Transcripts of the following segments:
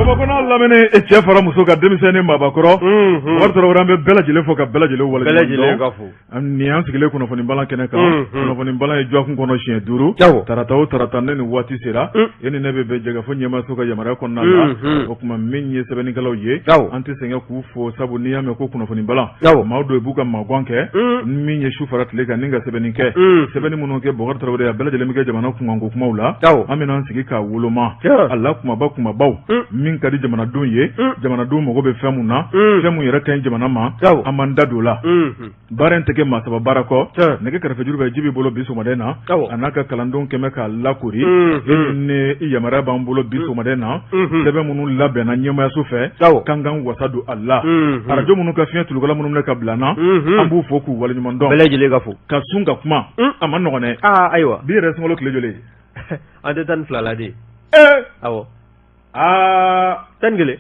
Bamakɔ n'a lamini, cɛ fara muso kan, denmisɛnnin, maabakɔrɔ, Bubakari Tarawele, an bɛ bɛɛ lajɛlen fo ka bɛɛ lajɛlen wale bɛɛ lajɛlen ka fo. Nin y'an sigilen kunnafoni balan kɛnɛ kan. Kunnafoni balan ye dɔgɔkun kɔnɔ siɲɛ 5, tarata o tarata, ne ni waati sera, e ni ne bɛ bɛn jɛkafɔ ɲɛmaaso ka yamaruya kɔnɔna la. O tuma, min ye sɛbɛnnikɛlaw ye, an tɛ sɛgɛn k'u fo, sabu n'i y'a mɛn ko kunnafoni balan, maa dɔw b'u ka magan kɛ min ye su fara tile kan ni ka sɛbɛnni kɛ. Sɛbɛnni minnu kɛ, Bubakari Tarawele, a bɛɛ lajɛlen bɛ kɛ jamana kunkanko kumaw la. An bɛna an sigi k'a woloma a la, kumaba kumabaw min ka di jamanadenw ye, jamanadenw mago bɛ fɛn mun na, fɛn mun yɛrɛ ka ɲi jamana ma, an b'an da don o la. Baara in tɛ kɛ maa saba baara kɔ. Nɛgɛ kɛrɛfɛjuru bɛ Jibi bolo bi sɔgɔmada in na, a n'a ka kalandenw kɛmɛ k'a lakori. E ni ne, yamaruya b'an bolo bi sɔgɔmada in na, sɛbɛn minnu labɛnna ɲɛmaayaso fɛ, k'an k'an wasa don a la. Arajo minnu ka fiɲɛ tulukala minnu minɛ ka bila an na, an b'u fo k'u waleɲuman dɔn. Bɛɛ lajɛlen ka fo. Ka sun ka kuma, a ma nɔgɔn dɛ. Ayiwa. Bi yɛrɛ sunkalo tile joli ye? An tɛ 12 la de. Awɔ. Aa. 11.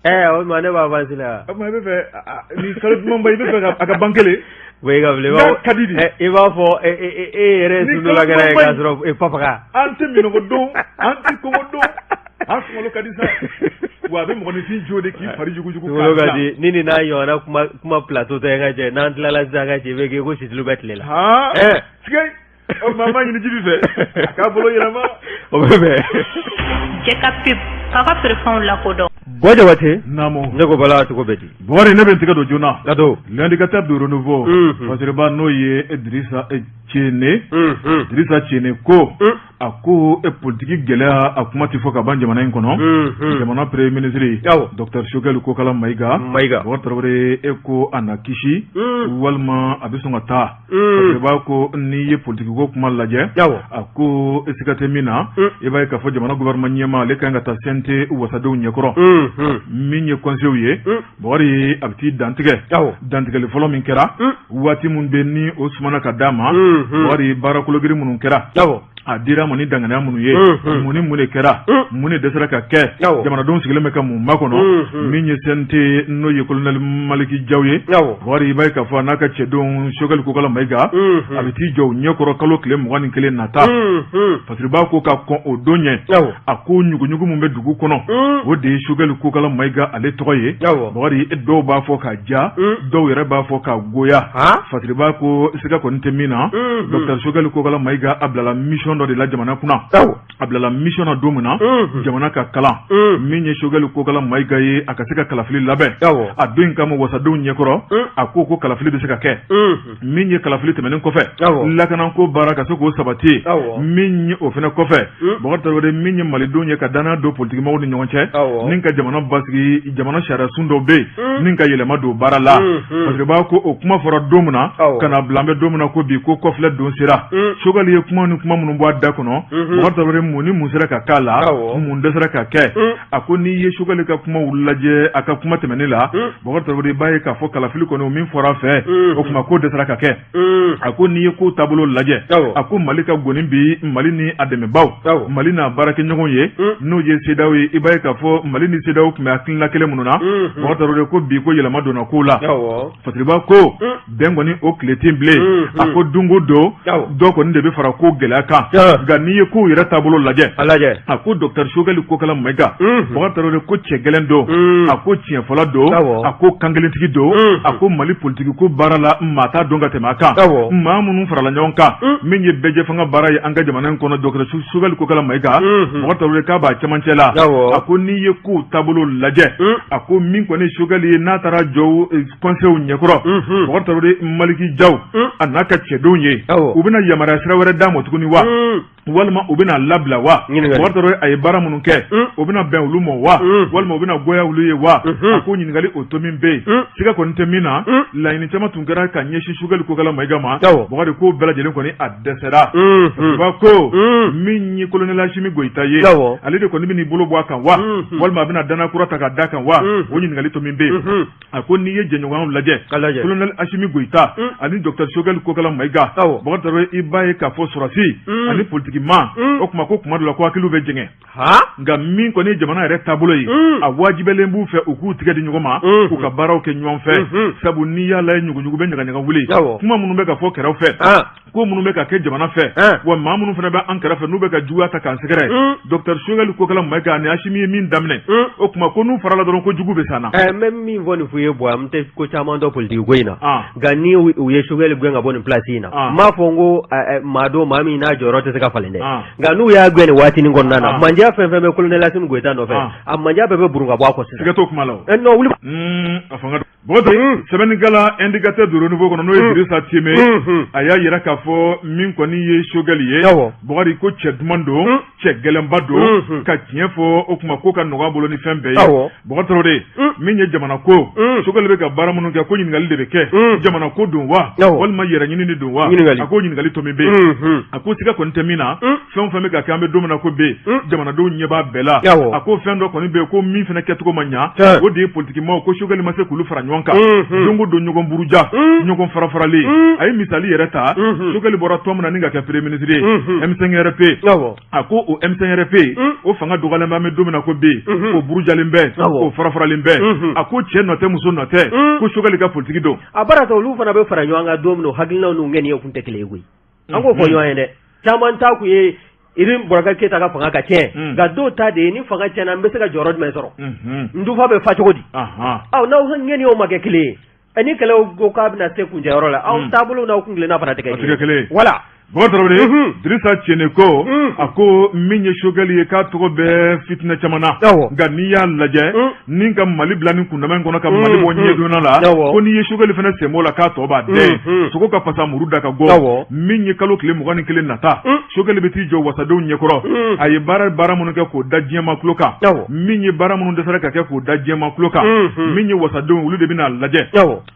O tuma ne b'a avance la. O tuma i bɛ fɛ ni kalo dumanba, i bɛ fɛ a ka ban kelen. Oui, ka bilen. N'a ka di de. I b'a fɔ e yɛrɛ ye sundonla kɛra ye k'a sɔrɔ papaga. An tɛ minɔgɔ don, an tɛ kɔngɔ don, an sunkalo ka di sa. Wa a bɛ mɔgɔninfin jo de k'i fari jugujugu. Sunkalo ka di ni nin n'a ɲɔgɔnna kuma plateau tɛ ka jɛ, n'an tilala sisan ka cɛ, i bɛ kɛ ko situlu bɛ tile la. Haan. Tigɛ. O tuma an b'a ɲini Jibi fɛ a k'a bolo yɛlɛma. O bɛ bɛn. Jɛ ka pub k'a ka feerefɛnw lakodɔn. Buwa Jabate. Naamu. Ne ko Bala, cogo bɛ di? Bubakari, ne bɛ n tɛgɛ don joona. Ka don. L'indicateur du renouveau. Fasiriba n'o ye Dirisa Cene. Dirisa Cene ko. A ko e politiki gɛlɛya, a kuma tɛ fɔ ka ban jamana in kɔnɔ. Jamana premier ministre. Awɔ. Docteur Choguel Kokala Mayiga. Mayiga. Bubakari Tarawele, e ko a na kisi. Walima a bɛ sɔn ka taa. Fasiriba ko n'i ye politiki ko kuma lajɛ, a ko siga tɛ min na, i b'a ye k'a fɔ jamana gouvernement ɲɛmaa, ale kan ka taa CNT wasadenw ɲɛkɔrɔ, min ye conseil ye. Bubakari, a bɛ t'i dantigɛ. Dantigɛli fɔlɔ min kɛra, waati min bɛ ni o sumana ka d'a ma, Bubakari, baara kologiri minnu kɛra, a dira ma ni danganiya minnu ye, mun ni mun de kɛra, mun de dɛsɛra ka kɛ, jamanadenw sigilen bɛ ka mun makɔnɔ? Min ye CNT, n'o ye colonel Maliki Jaw ye, Bubakari, i b'a ye k'a fɔ a n'a ka cɛdenw, Choguel Kokala Mayiga, a bɛ t'i jɔ u ɲɛkɔrɔ kalo tile 21 nata. Fasiriba ko ka kɔn o don ɲɛ, a ko ɲuguɲugu min bɛ dugu kɔnɔ, o de ye Choguel Kokala Mayiga ale tɔgɔ ye. Bubakari, dɔw b'a fɔ ka ja, dɔw yɛrɛ b'a fɔ ka goya. Fasiriba ko siga kɔni tɛ min na, docteur Choguel Kokala Mayiga, a bilala mission dɔ de la jamana kunna. A bilala mission na don min na, jamana ka kalan, min ye Choguel Kokala Mayiga ye, a ka se ka kalafili labɛn. A don in kama, wasadenw ɲɛkɔrɔ, a ko ko kalafili bɛ se ka kɛ. Min ye kalafili tɛmɛnen kɔfɛ, lakanako baara ka se k'o sabati. Min ye o fana kɔfɛ, Bubakari Tarawele, min ye malidenw ye ka danaya don politikimɔgɔw ni ɲɔgɔn cɛ ni ka jamana basigi, jamana sariyasun dɔw bɛ yen ni ka yɛlɛma don baara la. Fasiriba ko o kuma fɔra don min na, ka na bila an bɛ don min na ko bi, ko kɔfilɛ don sera. Choguel ye kuma ni kuma minnu bɔ a da kɔnɔ, Bubakari Tarawele, mun ni mun sera ka k'a la, mun dɛsɛra ka kɛ? A ko n'i ye Choguel ka kumaw lajɛ, a ka kuma tɛmɛnen la, Bubakari Tarawele, i b'a ye k'a fɔ kalafili kɔni, o min fɔra a fɛ, o tuma ko dɛsɛra ka kɛ. A ko n'i ye ko taabolo lajɛ, a ko Mali ka goni bi Mali ni a dɛmɛbaaw, Mali n'a baarakɛɲɔgɔnw ye, n'o ye CEDEAO ye, i b'a ye k'a fɔ Mali ni CEDEAO tun bɛ hakilina kelen minnu na, Bubakari Tarawele ko bi ko yɛlɛma donna ko la. Fasiriba ko bɛn kɔni, o tile tɛ bilen. A ko don o don, dɔ kɔni de bɛ fara ko gɛlɛya kan. Nka n'i ye kow yɛrɛ taabolo lajɛ, a ko docteur Choguel Kokala Mayiga, Bubakari Tarawele ko cɛ gɛlɛn don, a ko tiɲɛfɔla don, a ko kankelentigi don, a ko Mali politiki ko baara la, maa t'a dɔn ka tɛmɛ a kan. Maa minnu farala ɲɔgɔn kan, min ye bɛɛjɛfanga baara ye an ka jamana in kɔnɔ, docteur Choguel Kokala Mayiga, Bubakari Tarawele k'a b'a cɛmancɛ la. A ko n'i ye kow taabolo lajɛ, a ko min kɔni Choguel ye, n'a taara jɔ conseil ɲɛkɔrɔ, Bubakari Tarawele, Maliki Jaw a n'a ka cɛdenw ye, u bɛna yamaruya sira wɛrɛ d'a ma tuguni wa, walima u bɛna labila wa? Bubakari Tarawele, a ye baara minnu kɛ, o bɛna bɛn olu ma wa, walima u bɛna goya olu ye wa? A ko ɲininkali o to min bɛ yen, siga kɔni tɛ min na, laɲini caman tun kɛra ka ɲɛsin Choguel Kokala Mayiga ma. Bubakari, ko bɛɛ lajɛlen kɔni a dɛsɛra. Fasiriba ko min ye colonel Asimi Goyita ye, ale de kɔni bɛn'i bolo bɔ a kan wa, walima a bɛna danaya kura ta ka d'a kan wa? O ɲininkali to min bɛ yen. A ko n'i ye jɛɲɔgɔnw lajɛ, colonel Asimi Goyita ani docteur Choguel Kokala Mayiga, Bubakari Tarawele, i b'a ye k'a fɔ sɔrɔdasi ani politiki politiki maa o tuma ko kuma dɔ la ko hakiliw bɛ jɛngɛ nka min kɔni ye jamana yɛrɛ taabolo ye a wajibɛlen b'u fɛ u k'u tigɛ di ɲɔgɔn ma k'u ka baaraw kɛ ɲɔgɔn fɛ sabu n'i y'a lajɛ ɲuguɲugu bɛ ɲagaɲaga wuli kuma minnu bɛ ka fɔ kɛrɛfɛ ko minnu bɛ ka kɛ jamana fɛ wa maa minnu fana bɛ an kɛrɛfɛ n'u bɛ ka juguya ta k'an sɛgɛrɛ docteur Choguel Kokala Maïga ani Assimi ye min daminɛ o tuma ko n'u farala dɔrɔn ko jugu bɛ s'an na n bɛ min fɔ nin f'u ye bɔ an tɛ ko caman dɔn politiki ko in na nka ni u ye Choguel gɛn ka bɔ nin place in na n m'a fɔ n ko maa don maa min n'a jɔyɔrɔ tɛ se ka falen dɛ nka n'u y'a gɛn nin waatinin kɔnɔna na mandiya fɛn fɛn bɛ colonel Assimi Goïta nɔfɛ a mandiya bɛɛ bɛ burun ka bɔ a kɔ sisan siga t'o kuma la o non wuli a fanga Bɔgɔti sɛbɛnnikɛla indicateur du renouveau kɔnɔ n'o ye Dirisa Tieme a y'a yira k'a fɔ min kɔni ye Choguel ye Bɔgɔri ko cɛ duman don cɛ gɛlɛnba don ka tiɲɛ fɔ o tuma ko ka nɔgɔ a bolo ni fɛn bɛɛ ye Bɔgɔri Tarawele min ye jamana ko Choguel bɛ ka baara minnu kɛ ko ɲininkali de bɛ kɛ jamana ko don wa walima yɛrɛ ɲini de don wa a ko ɲininkali tomi bɛ yen a ko siga kɔni tɛ min na fɛn o fɛn bɛ ka kɛ an bɛ don min na ko bi jamanadenw ɲɛ b'a bɛɛ la a ko fɛn dɔ kɔni bɛ yen ko min fana kɛcogo ma ɲa o de ye politikimaw ko Choguel ma se k'olu fara ɲɔgɔn kan don o don ɲɔgɔn buruja ɲɔgɔn farafarali a ye misali yɛrɛ ta Choguel bɔra tɔn min na ni ka kɛ premier ministre ye M5RP a ko o M5RP o fanga dɔgɔyalen bɛ an bɛ don min na ko bi o burujalen bɛ o farafaralen bɛ a ko cɛ nɔ tɛ muso nɔ tɛ ko Choguel ka politiki don a bara olu fana bɛ fara ɲɔgɔn kan don min na o hakilinaw n'u ŋaniyaw tun tɛ kelen ye koyi an k'o fɔ ɲɔgɔn ye dɛ caman ta kun ye Ibrahim Boubacar Keita ka fanga ka tiɲɛ nka dɔw ta de ye ni fanga tiɲɛna n bɛ se ka jɔyɔrɔ jumɛn sɔrɔ n dufa bɛ fa cogo di aw n'aw ŋaniyaw ma kɛ kelen ye ni kɛlɛ ko k'a bɛna se kuncɛyɔrɔ la aw taabolo n'aw kuntilenna fana tɛ kɛ kelen ye voilà Bɔgɔ Tarawele Dirisa Tiene ko a ko min ye Choguel ye k'a tɔgɔ bɛ fitinɛ caman na nka n'i y'a lajɛ ni ka Mali bila nin kundama in kɔnɔ ka Mali bɔ ɲɛdonna la ko n'i ye Choguel fana sen b'o la k'a tɔ b'a dɛn sogo ka fasa muru da ka go min ye kalo tile 21 nata Choguel bɛ t'i jɔ wasadenw ɲɛkɔrɔ a ye baara minnu kɛ k'o da diɲɛmaa tulo kan min ye baara minnu dɛsɛra ka kɛ k'o da diɲɛmaa tulo kan min ye wasadenw olu de bɛna lajɛ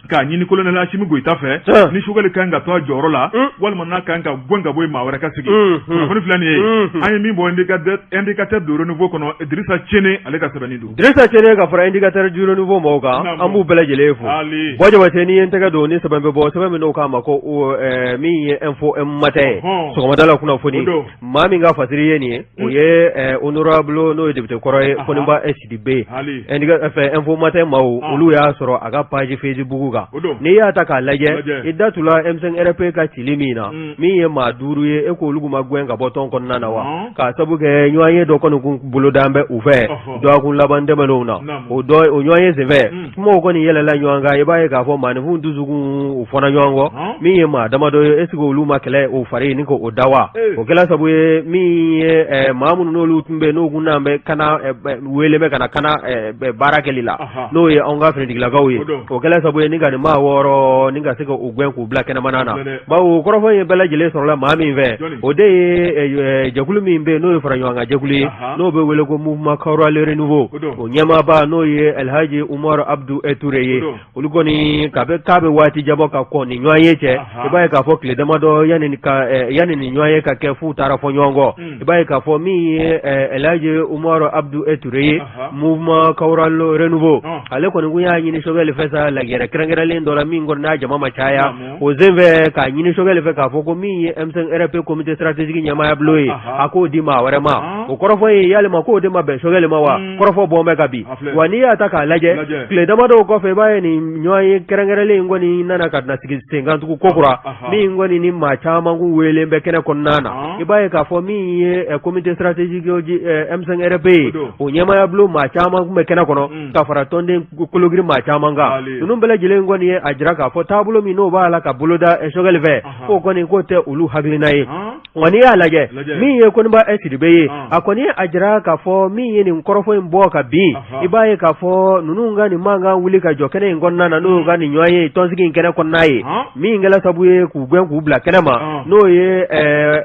k'a ɲini colonel Assimi Goïta fɛ ni Choguel ka kan ka to a jɔyɔrɔ la walima n'a ka kan ka gɛn ka bɔ yen maa wɛrɛ ka sigi kunnafoni filɛ nin ye an ye min bɔ indicateur du renouveau kɔnɔ Dirisa Tiene ale ka sɛbɛnni don Dirisa Tiene ka fara indicateur du renouveau mɔgɔw kan an b'u bɛɛ lajɛlen fo Buwa Jabate n'i ye n tɛgɛ don ni sɛbɛn bɛ bɔ sɛbɛn min n'o k'a ma ko min ye info matin ye sɔgɔmada la kunnafoni maa min ka fasiri ye nin ye o ye honorable n'o ye député kɔrɔ ye Koniba Sidibe fɛ info matin maaw olu y'a sɔrɔ a ka page Facebook kan n'i y'a ta k'a lajɛ i da tula M5RP ka cili min na min ye maa duuru ye e ko olu ma gɛn ka bɔ tɔn kɔnɔna na wa k'a sabu kɛ ɲɔgɔnye dɔ kɔni kun bolodan bɛ u fɛ dɔgɔkun laban tɛmɛnenw na o ɲɔgɔnye senfɛ kumaw kɔni yɛlɛla ɲɔgɔn kan i b'a ye k'a fɔ maaninfin dusukun u fɔra ɲɔgɔn kɔ min ye maa damadɔ ye est-ce que olu ma kɛlɛ o fari ni k'o da wa o kɛla sabu ye min ye maa minnu n'olu tun bɛ n'u kun n'an bɛ kana wele bɛ ka na kana baara kɛli la n'o ye anw ka finitigilakaw ye o kɛla sabu ye ni ka nin maa wɔɔrɔ ni ka se ka u gɛn k'u bila kɛnɛmana na bawo kɔrɔfɔ in bɛɛ lajɛlen sɔrɔla maa min fɛ o de ye jɛkulu min bɛ yen n'o ye fara ɲɔgɔn kan jɛkulu ye n'o bɛ wele ko mouvement Kawura le renouveau o ɲɛmaaba n'o ye Alhaji Umaru Abdu Ture ye olu kɔni k'a bɛ waati jan bɔ ka kɔn nin ɲɔgɔnye cɛ i b'a ye k'a fɔ tile damadɔ yanni nin ɲɔgɔnye ka kɛ f'u taara fɔ ɲɔgɔn kɔ i b'a ye k'a fɔ min ye Alhaji Umaru Abdu Ture ye mouvement Kawura le renouveau ale kɔni kun y'a ɲini Choguel fɛ sa lajɛrɛ kɛrɛnkɛrɛnlen dɔ la min kɔni n'a jama ma caya o senfɛ k'a ɲini Choguel fɛ k'a fɔ ko min ye M5RP comité stratégique ɲɛmaaya bulon ye a k'o di maa wɛrɛ ma o kɔrɔfɔ in yalima k'o de ma bɛn Choguel ma wa kɔrɔfɔ bɔn bɛ ka bin wa n'i y'a ta k'a lajɛ tile damadɔw kɔfɛ i b'a ye nin ɲɔgɔnye kɛrɛnkɛrɛnlen in kɔni nana ka na sigi sen kan tugun kokura min kɔni ni maa caman kun weelen bɛ kɛnɛ kɔnɔna na i b'a ye k'a fɔ min ye comité stratégique M5RP ye o ɲɛmaaya bulon maa caman kun bɛ kɛnɛ kɔnɔ ka fara tɔnden kologirin maa caman kan ninnu bɛɛ lajɛlen kɔni ye a jira k'a fɔ taabolo min n'o b'a la ka boloda Choguel fɛ k'o kɔni k'o tɛ olu hakilina ye nka n'i y'a lajɛ min ye Koniba Sidibe ye a kɔni ye a jira k'a fɔ min ye nin kɔrɔfɔ in bɔ ka bin i b'a ye k'a fɔ ninnu ka nin mankan wuli ka jɔ kɛnɛ in kɔnɔna na n'o ka nin ɲɔgɔnye tɔnsigi in kɛnɛ kɔnɔna ye min kɛla sabu ye k'u gɛn k'u bila kɛnɛ ma n'o ye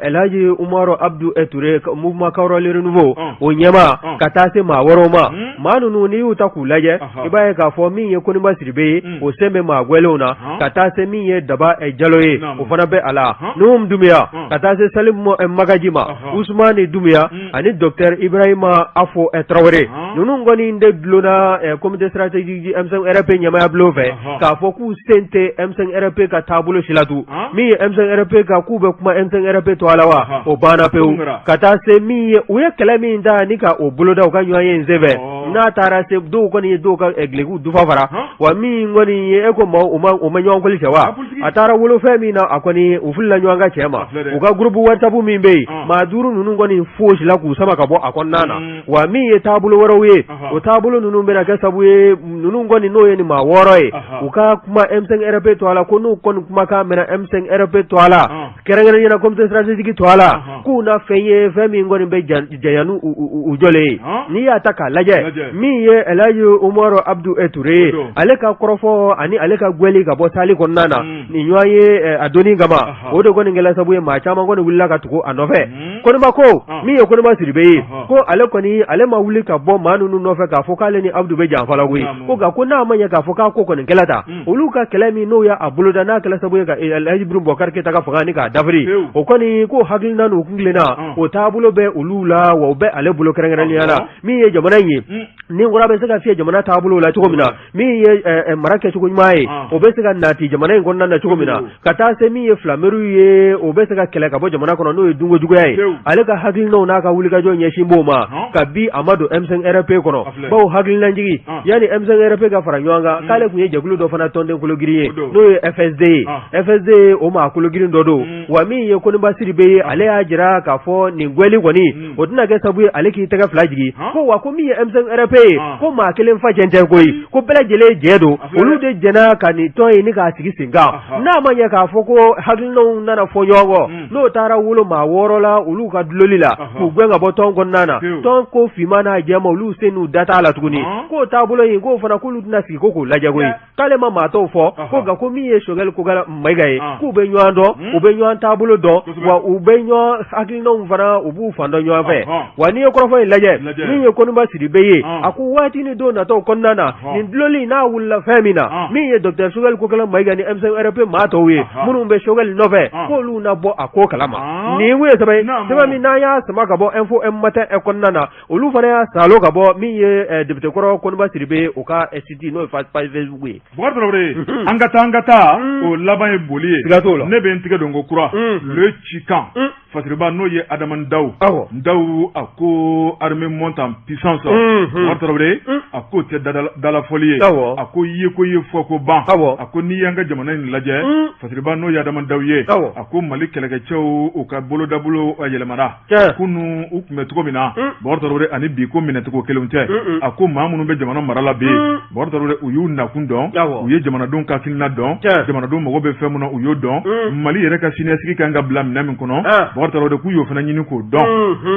Elhaji Umaru Abdu Ture mouvement Kawura le renouveau o ɲɛmaa ka taa se maa wɛrɛw ma maa ninnu n'i y'u ta k'u lajɛ i b'a ye k'a fɔ min ye Koniba Sidibe ye o sen bɛ maa gɛnlenw na ka taa se min ye Daba Jalo ye o fana bɛ a la Nuhum Dunbiya ka taa se Salimu Magaji ma Usumani Dunbiya ani docteur Ibrahima Afo Tarawele ninnu kɔni de dulonna comité stratégique M5RP ɲɛmaaya bulon fɛ k'a fɔ k'u sen tɛ M5RP ka taabolo si la tun min ye M5RP ka k'u bɛ kuma M5RP tɔgɔ la wa o banna pewu ka taa se min ye u ye kɛlɛ min ta ni ka o boloda u ka ɲɔgɔn ye in senfɛ n'a taara se dɔw kɔni ye dɔw ka dulokiw dufa fara wa min kɔni ye e ko maaw u ma ɲɔgɔn kɔli cɛ wa a taara wolo fɛn min na a kɔni u filila ɲɔgɔn kan cɛ ma u ka groupe WhatsApp min bɛ yen maa duuru ninnu kɔni foosila k'u sama ka bɔ a kɔnɔna na wa min ye taabolo wɛrɛw ye o taabolo ninnu bɛna kɛ sabu ye ninnu kɔni n'o ye nin maa wɔɔrɔ ye u ka kuma M5RP tɔgɔ la ko n'u kɔni kumakan mɛnna M5RP tɔgɔ la kɛrɛnkɛrɛnnenya la comité stratégique tɔgɔ la k'u na fɛn ye fɛn min kɔni bɛ janya n'u u jɔlen ye n'i y'a ta k'a lajɛ min ye Elhaji Umaru Abdu Ture ye ale ka kɔrɔfɔ ani ale ka gɛnli ka bɔ salle kɔnɔna na nin ɲɔgɔn ye a donni kama o de kɔni kɛla sabu ye maa caman kɔni wulila ka tugu a nɔfɛ Koniba ko min ye Koniba Sidibe ye ko ale kɔni ale ma wuli ka bɔ maa ninnu nɔfɛ k'a fɔ k'ale ni Abudu bɛ janfa la koyi ko nka ko n'a ma ɲɛ k'a fɔ k'a ko kɔni kɛla tan olu ka kɛlɛ min n'o y'a boloda n'a kɛla sababu ye ka Elhaji Ibrahim Boubacar Keita ka fanga ni k'a dafiri o kɔni ko hakilina n'u kuntilenna o taabolo bɛ olu la wa o bɛ ale bolo kɛrɛnkɛrɛnnenya la min ye jamana in ye ni kura bɛ se ka fiyɛ jamana taabolo la cogo min na min ye mara kɛcogo ɲuman ye o bɛ se ka nati jamana in kɔnɔna na cogo min na ka taa se min ye filameriw ye o bɛ se ka kɛlɛ ka bɔ jamana kɔnɔ n'o ye dunko juguya ye ale ka hakilinaw n'a ka wulikajɔ ɲɛsin b'o ma kabi a ma don M5RP kɔnɔ bawo hakilinajigin yanni M5RP ka fara ɲɔgɔn kan k'ale tun ye jɛkulu dɔ fana tɔnden kologirin ye n'o ye FSD ye FSD o maa kologirin dɔ don wa min ye Koniba Sidibe ye ale y'a jira k'a fɔ nin gɛnli kɔni o tɛna kɛ sabu ye ale k'i tɛgɛ fila jigin ko wa ko min ye M5RP ye ko maa kelen fa jɛn tɛ koyi ko bɛɛ lajɛlen jɛ don olu de jɛnna ka nin tɔn in ni k'a sigi sen kan n'a ma ɲɛ k'a fɔ ko hakilinaw nana fɔ ɲɔgɔn kɔ n'o taara wolo maa wɔɔrɔ la olu ka duloli la k'u gɛn ka bɔ tɔn kɔnɔna na tɔn ko finman n'a jɛman olu sen n'u da t'a la tuguni k'o taabolo in k'o fana k'olu tɛna sigi ko k'o lajɛ koyi k'ale ma maa tɔw fɔ ko nka ko min ye Choguel Kokalla Maïga ye k'u bɛ ɲɔgɔn dɔn u bɛ ɲɔgɔn taabolo dɔn wa u bɛ ɲɔgɔn hakilinaw fana u b'u fan dɔn ɲɔgɔn fɛ wa n'i ye kɔrɔfɔ in lajɛ min ye Koniba Sidibe ye a ko waati ni don nataw kɔnɔna na nin duloli n'a wulila fɛn min na min ye docteur Choguel Kokalla Maïga ni M5RP maa tɔw ye minnu bɛ Choguel nɔfɛ k'olu na bɔ a ko kalama nin kun ye sɛbɛn ye sɛbɛn min n'an y'a sama ka bɔ Info Matin kɔnɔna na olu fana y'a saalo ka bɔ min ye député kɔrɔ Koniba Sidibe o ka site n'o ye page Facebook ye. Bukari Tarawele an ka taa an ka taa o laban ye boli ye. Siga t'o la. Ne bɛ n tigɛ don ko kura. Le Cikan. Fasiriba n'o ye Adama Ndaw. Awɔ. Ndaw a ko armée monte en puissance. Bukari Tarawele a k'o tɛ dalafɔli ye. Awɔ. A ko ye ko ye fɔ ko ban. Awɔ. A ko n'i y'an ka jamana in lajɛ. Fasiriba n'o ye Adama Ndaw ye. Awɔ. A ko Mali kɛlɛkɛcɛw u ka bolodabolo yɛlɛmana. Kunun u tun bɛ cogo min na Bukari Tarawele ani bi ko minɛcogo kelen tɛ a ko maa minnu bɛ jamana mara la bi Bukari Tarawele u y'u nakun dɔn u ye jamanadenw ka hakilina dɔn jamanadenw mago bɛ fɛn min na u y'o dɔn Mali yɛrɛ ka siniɲɛsigi kan ka bila minɛn min kɔnɔ Bukari Tarawele k'u y'o fana ɲini k'o dɔn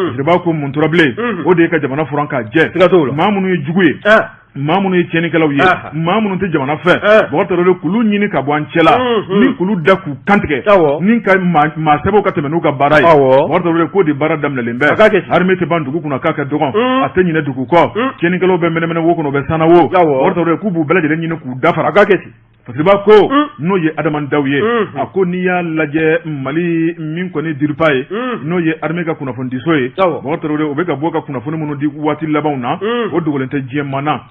Fasiriba ko mun tora bilen o de ye ka jamana furan k'a jɛ maa minnu ye jugu ye maa minnu ye tiɲɛnikɛlaw ye maa minnu tɛ jamana fɛ Bukari Tarawele k'olu ɲini ka bɔ an cɛla ni k'olu da k'u kantigɛ ni ka maa sɛbɛw ka tɛmɛ n'u ka baara ye Bukari Tarawele k'o de baara daminɛlen bɛ armée tɛ ban dugu kunna k'a ka dɔgɔn a tɛ ɲinɛ dugu kɔ tiɲɛnikɛlaw bɛ mɛnɛmɛnɛ wo kɔnɔ u bɛ sanna wo Bukari Tarawele k'u b'u bɛɛ lajɛlen ɲini k'u dafara Fasiriba ko n'o ye Adama Ndaw ye a ko n'i y'a lajɛ Mali min kɔni DIRPA ye n'o ye armée ka kunnafonidiso ye Bukari Tarawele o bɛ ka bɔ ka kunnafoni minnu di waati labanw na o dogolen tɛ diɲɛ maa na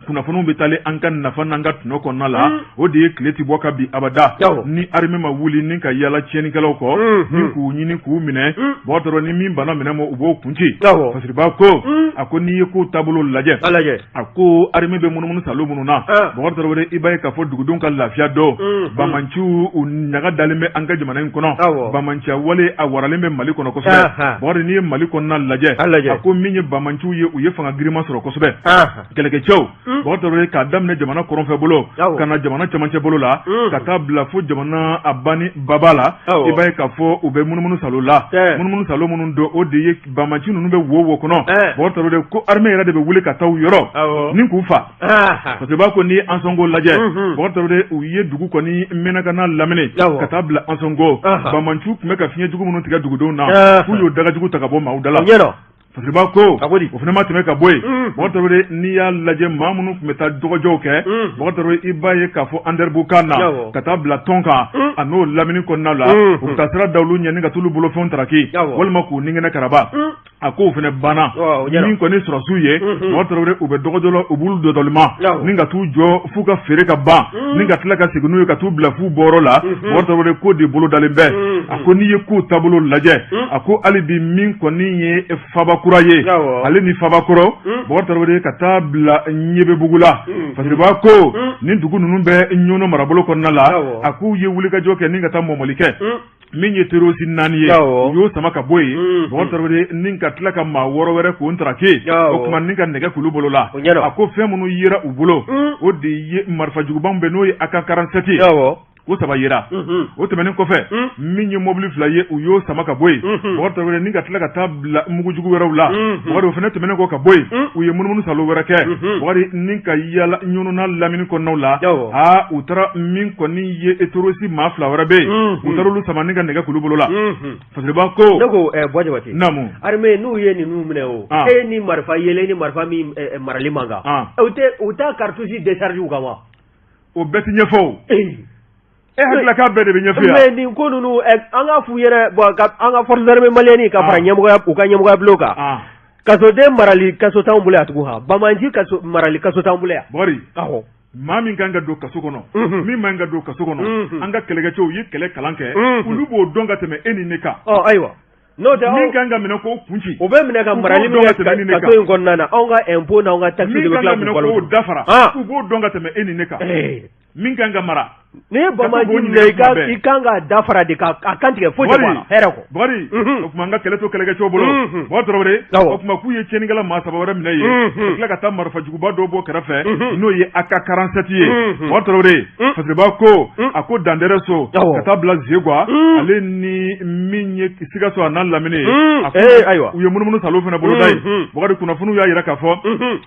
kunnafoniw bɛ taalen an ka nafa n'an ka tɔnɔ kɔnɔna la o de ye tile tɛ bɔ ka bin abada ni armée ma wuli ni ka yaala tiɲɛnikɛlaw kɔ ni k'u ɲini k'u minɛ Bukari Tarawele ni min banna minɛ ma u b'o kun ci Fasiriba ko a ko n'i ye ko taabolo lajɛ a ko armée bɛ munumunu salo minnu na Bukari Tarawele i b'a ye k'a fɔ dugudenw ka lafiya don banbaanciw u ɲaga dalen bɛ an ka jamana in kɔnɔ banbaanciya wale a waralen bɛ Mali kɔnɔ kosɛbɛ Bukari n'i ye Mali kɔnɔna lajɛ a ko min ye banbaanciw ye u ye fanga girinma sɔrɔ kosɛbɛ kɛlɛkɛcɛw Bukari Tarawele k'a daminɛ jamana kɔrɔnfɛ bolo ka na jamana cɛmancɛ bolo la ka taa bila fo jamana a bani baba la i b'a ye k'a fɔ u bɛ munumunu salo la munumunu salo minnu don o de ye banbaanci ninnu bɛ wo wo kɔnɔ Bukari Tarawele ko armée yɛrɛ de bɛ wuli ka taa u yɔrɔ ni k'u fa parce que b'a ko n'i ye Ansongo lajɛ Bukari Tarawele u ye dugu kɔni Menaka n'a lamini ka taa bila Ansongo banbaanciw tun bɛ ka fiɲɛ jugu minnu tigɛ dugudenw na k'u y'o dagajugu ta ka bɔ maaw da la. Fasiriba ko o fana ma tɛmɛ ka bɔ yen. Bakari Tarawele, n'i y'a lajɛ, maa minnu tun bɛ taa dɔgɔjɔw kɛ, Bakari Tarawele, i b'a ye k'a fɔ Anderamboukane na ka taa bila Tɔnka a n'o lamini kɔnɔna la, u bɛ taa sira da olu ɲɛ ni ka t'olu bolofɛnw taraki walima k'u ni kɛnɛ karaba. A k'o fana banna. Min kɔni sɔrɔsiw ye, Bakari Tarawele, u bɛ dɔgɔjɔ la, u b'olu dɔdɔlima ni ka t'u jɔ f'u ka feere ka ban ni ka tila ka segin n'u ye ka t'u bila f'u bɔyɔrɔ la. Bakari Tarawele, k'o de bolo dalen bɛ. A ko n'i ye kow taabolo lajɛ, a ko hali bi min kɔni ye Fabakura ye, ale ni Fabakɔrɔ, Bakari Tarawele, ka taa bila Ɲebebugu la, Fasiriba ko nin dugu ninnu bɛ Ɲɔnɔ marabolo kɔnɔna la. A k'u ye wulikajɔ kɛ ni ka taa mɔmɔli kɛ. Min ye terroriste 4 ye, u y'o sama ka bɔ yen, Bakari Tarawele, ni ka tila ka maa 6 wɛrɛ k'o ntaraki. O tuma ni ka nɛgɛ k'olu bolo la. A ko fɛn minnu yera u bolo, o de ye marifa juguba bɛ, n'o ye AK 47 ye, o 3 yera. O tɛmɛnen kɔfɛ, min ye mobili 2 ye, u y'o sama ka bɔ yen, Bakari Tarawele, ni ka tila ka taa bila mugujugu wɛrɛw la. Bakari, o fana tɛmɛnen kɔ ka bɔ yen, u ye munumunu salo wɛrɛ kɛ, Bakari, ni ka yala Ɲɔnɔ n'a lamini kɔnɔnaw la. Aa, u taara min kɔni ye terroriste maa 2 wɛrɛ bɛ yen, u taara olu sama ni ka nɛgɛ k'olu bolo la. Fasiriba ko ne ko Buwa Jabate. Naamu. Armée n'u ye ninnu minɛ, o e ni marifa yelen ni marifa min marali man kan, u t'a cartouche décharge u kan wa? O bɛɛ ti ɲɛfɔ o. E hakili k'a bɛɛ de bɛ ɲɛfɔ yan. Mais nin ko ninnu, an ka f'u yɛrɛ, bon, an ka forces armées maliennes ka fara ɲɛmɔgɔya, u ka ɲɛmɔgɔya bulon kan, kasoden marali kaso t'anw bolo yan tugun. Han, banbaanci kaso marali kaso t'anw bolo yan. Bakari. Awɔ. Maa min kan ka don kaso kɔnɔ, min man ka don kaso kɔnɔ, an ka kɛlɛkɛcɛw ye kɛlɛ kalan kɛ, olu b'o dɔn ka tɛmɛ e ni ne kan. Ɔ ayiwa, n'o tɛ min kan ka minɛ k'o kun ci, o bɛ minɛ ka marali min kɛ kaso in kɔnɔna na, anw ka impôt n'anw ka taxe de bɛ tila k'u balo. K'o dafara, u b'o dɔn ka tɛmɛ e ni ne kan. Min kan ka mara. N'i ye banbaanci minɛ, i kan ka dafara de, ka a kan tigɛ, foyi tɛ bɔ a la hɛrɛ kɔ. Bakari, o tuma an ka kɛlɛ to kɛlɛkɛcɛw bolo. Bakari Tarawele, o tuma k'u ye tiɲɛnikɛla maa 3 wɛrɛ minɛ yen, ka tila ka taa marifa juguba dɔw bɔ kɛrɛfɛ, n'o ye AK 47 ye. Bakari Tarawele, Fasiriba ko a ko Dandɛrɛ so ka taa bila Zegwa, ale ni min ye Sikaso a n'a lamini ye, ayiwa, u ye munumunu salo fana boloda yen. Bakari, kunnafoniw y'a jira k'a fɔ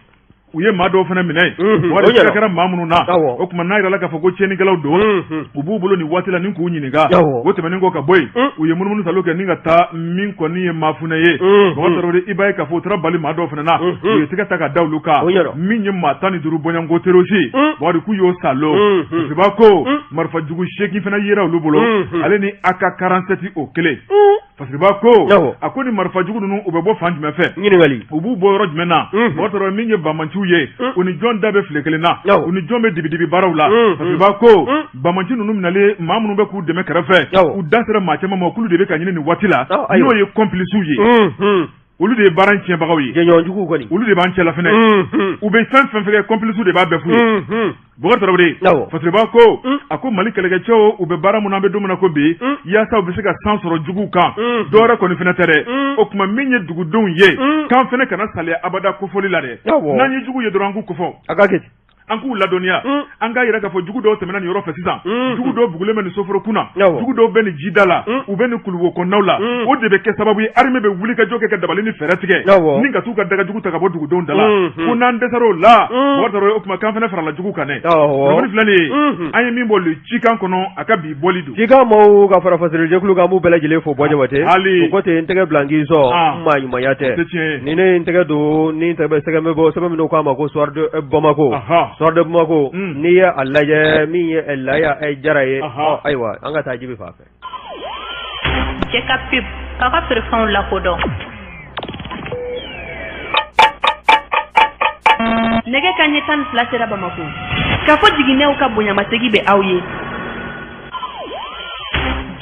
u ye maa dɔw fana minɛ yen. Bakari, siga kɛra maa minnu na, o tuma n'a jirala k'a fɔ ko tiɲɛnikɛlaw don, u b'u bolo nin waati la ni k'u ɲininka. O tɛmɛnen kɔ ka bɔ yen, u ye munumunu salo kɛ ni ka taa min kɔni ye Mafunɛ ye. Bakari Tarawele, i b'a ye k'a fɔ u taara bali maa dɔw fana na, u ye tɛgɛ ta ka da olu kan. Min ye maa 15 bɔɲɔgɔnko terroriste, Bakari, k'u y'o salo. Fasiriba ko marifa jugu 8 fana yera olu bolo, ale ni AK 47 o kelen. Fasiriba ko a ko ni marifa jugu ninnu, u bɛ bɔ fan jumɛn fɛ? Ɲininkali. U b'u bɔ yɔrɔ jumɛn na? Bakari Tarawele, min ye banbaanciw ye, u ni jɔn da bɛ file kelen na? U ni jɔn bɛ dibidibi baaraw la? Fasiriba ko banbaanci ninnu minɛlen, maa minnu bɛ k'u dɛmɛ kɛrɛfɛ, u da sera maa caman ma, k'olu de bɛ ka ɲini nin waati la, n'o ye complices ye. Olu de ye baara in tiɲɛbagaw ye. Jɛɲɔgɔnjuguw kɔni. Olu de b'an cɛla fɛnɛ. U bɛ fɛn fɛn kɛ, complices de b'a bɛɛ f'u ye. Bubakari Tarawele, Fasiriba ko a ko Mali kɛlɛkɛcɛw, u bɛ baara min na, an bɛ don min na ko bi, yaasa u bɛ se ka san sɔrɔ juguw kan, dɔwɛrɛ kɔni fɛnɛ tɛ dɛ. O tuma min ye dugudenw ye, k'an fɛnɛ kana saliya abada kofɔli la dɛ. N'an ye jugu ye dɔrɔn, an k'u kofɔ. A ka kɛ. An k'u ladɔnniya, an k'a jira k'a fɔ jugu dɔw tɛmɛna nin yɔrɔ fɛ sisan, jugu dɔw bugulen bɛ nin soforo kunna, jugu dɔw bɛ nin jida la, u bɛ nin kuluwo kɔnɔnaw la. O de bɛ kɛ sababu ye armée bɛ wuli ka jɔ kɛ ka dabali ni fɛɛrɛ tigɛ ni ka t'u ka dagajugu ta ka bɔ dugudenw da la. Ko n'an dɛsɛra o la, Bubakari Tarawele, o tuma k'an fana farala jugu kan dɛ. Kunnafoni filɛ nin ye, an ye min bɔ le Cikan kɔnɔ, a ka bi bɔli don. Cikan maaw ka fara fasirijɛkulu kan, an b'u bɛɛ lajɛlen fo. Buwa Jabate, o ko ten, n tɛgɛ bila n k'i sɔn, maa ɲumanya tɛ ni ne ye n tɛgɛ don ni tɛgɛ sɛgɛn bɛ bɔ sɛbɛn min k'a ma ko Soir de Bamako. Soir de Bamako, n'i ye a lajɛ, min ye Laya Jara ye. Ayiwa, an ka taa Jibi fan fɛ. Cɛ ka pub k'a ka feerefɛnw lakodɔn. Nɛgɛ kanɲɛ 12 sera Bamakɔ. K'a fɔ jiginɛw ka bonyamasegin bɛ aw ye.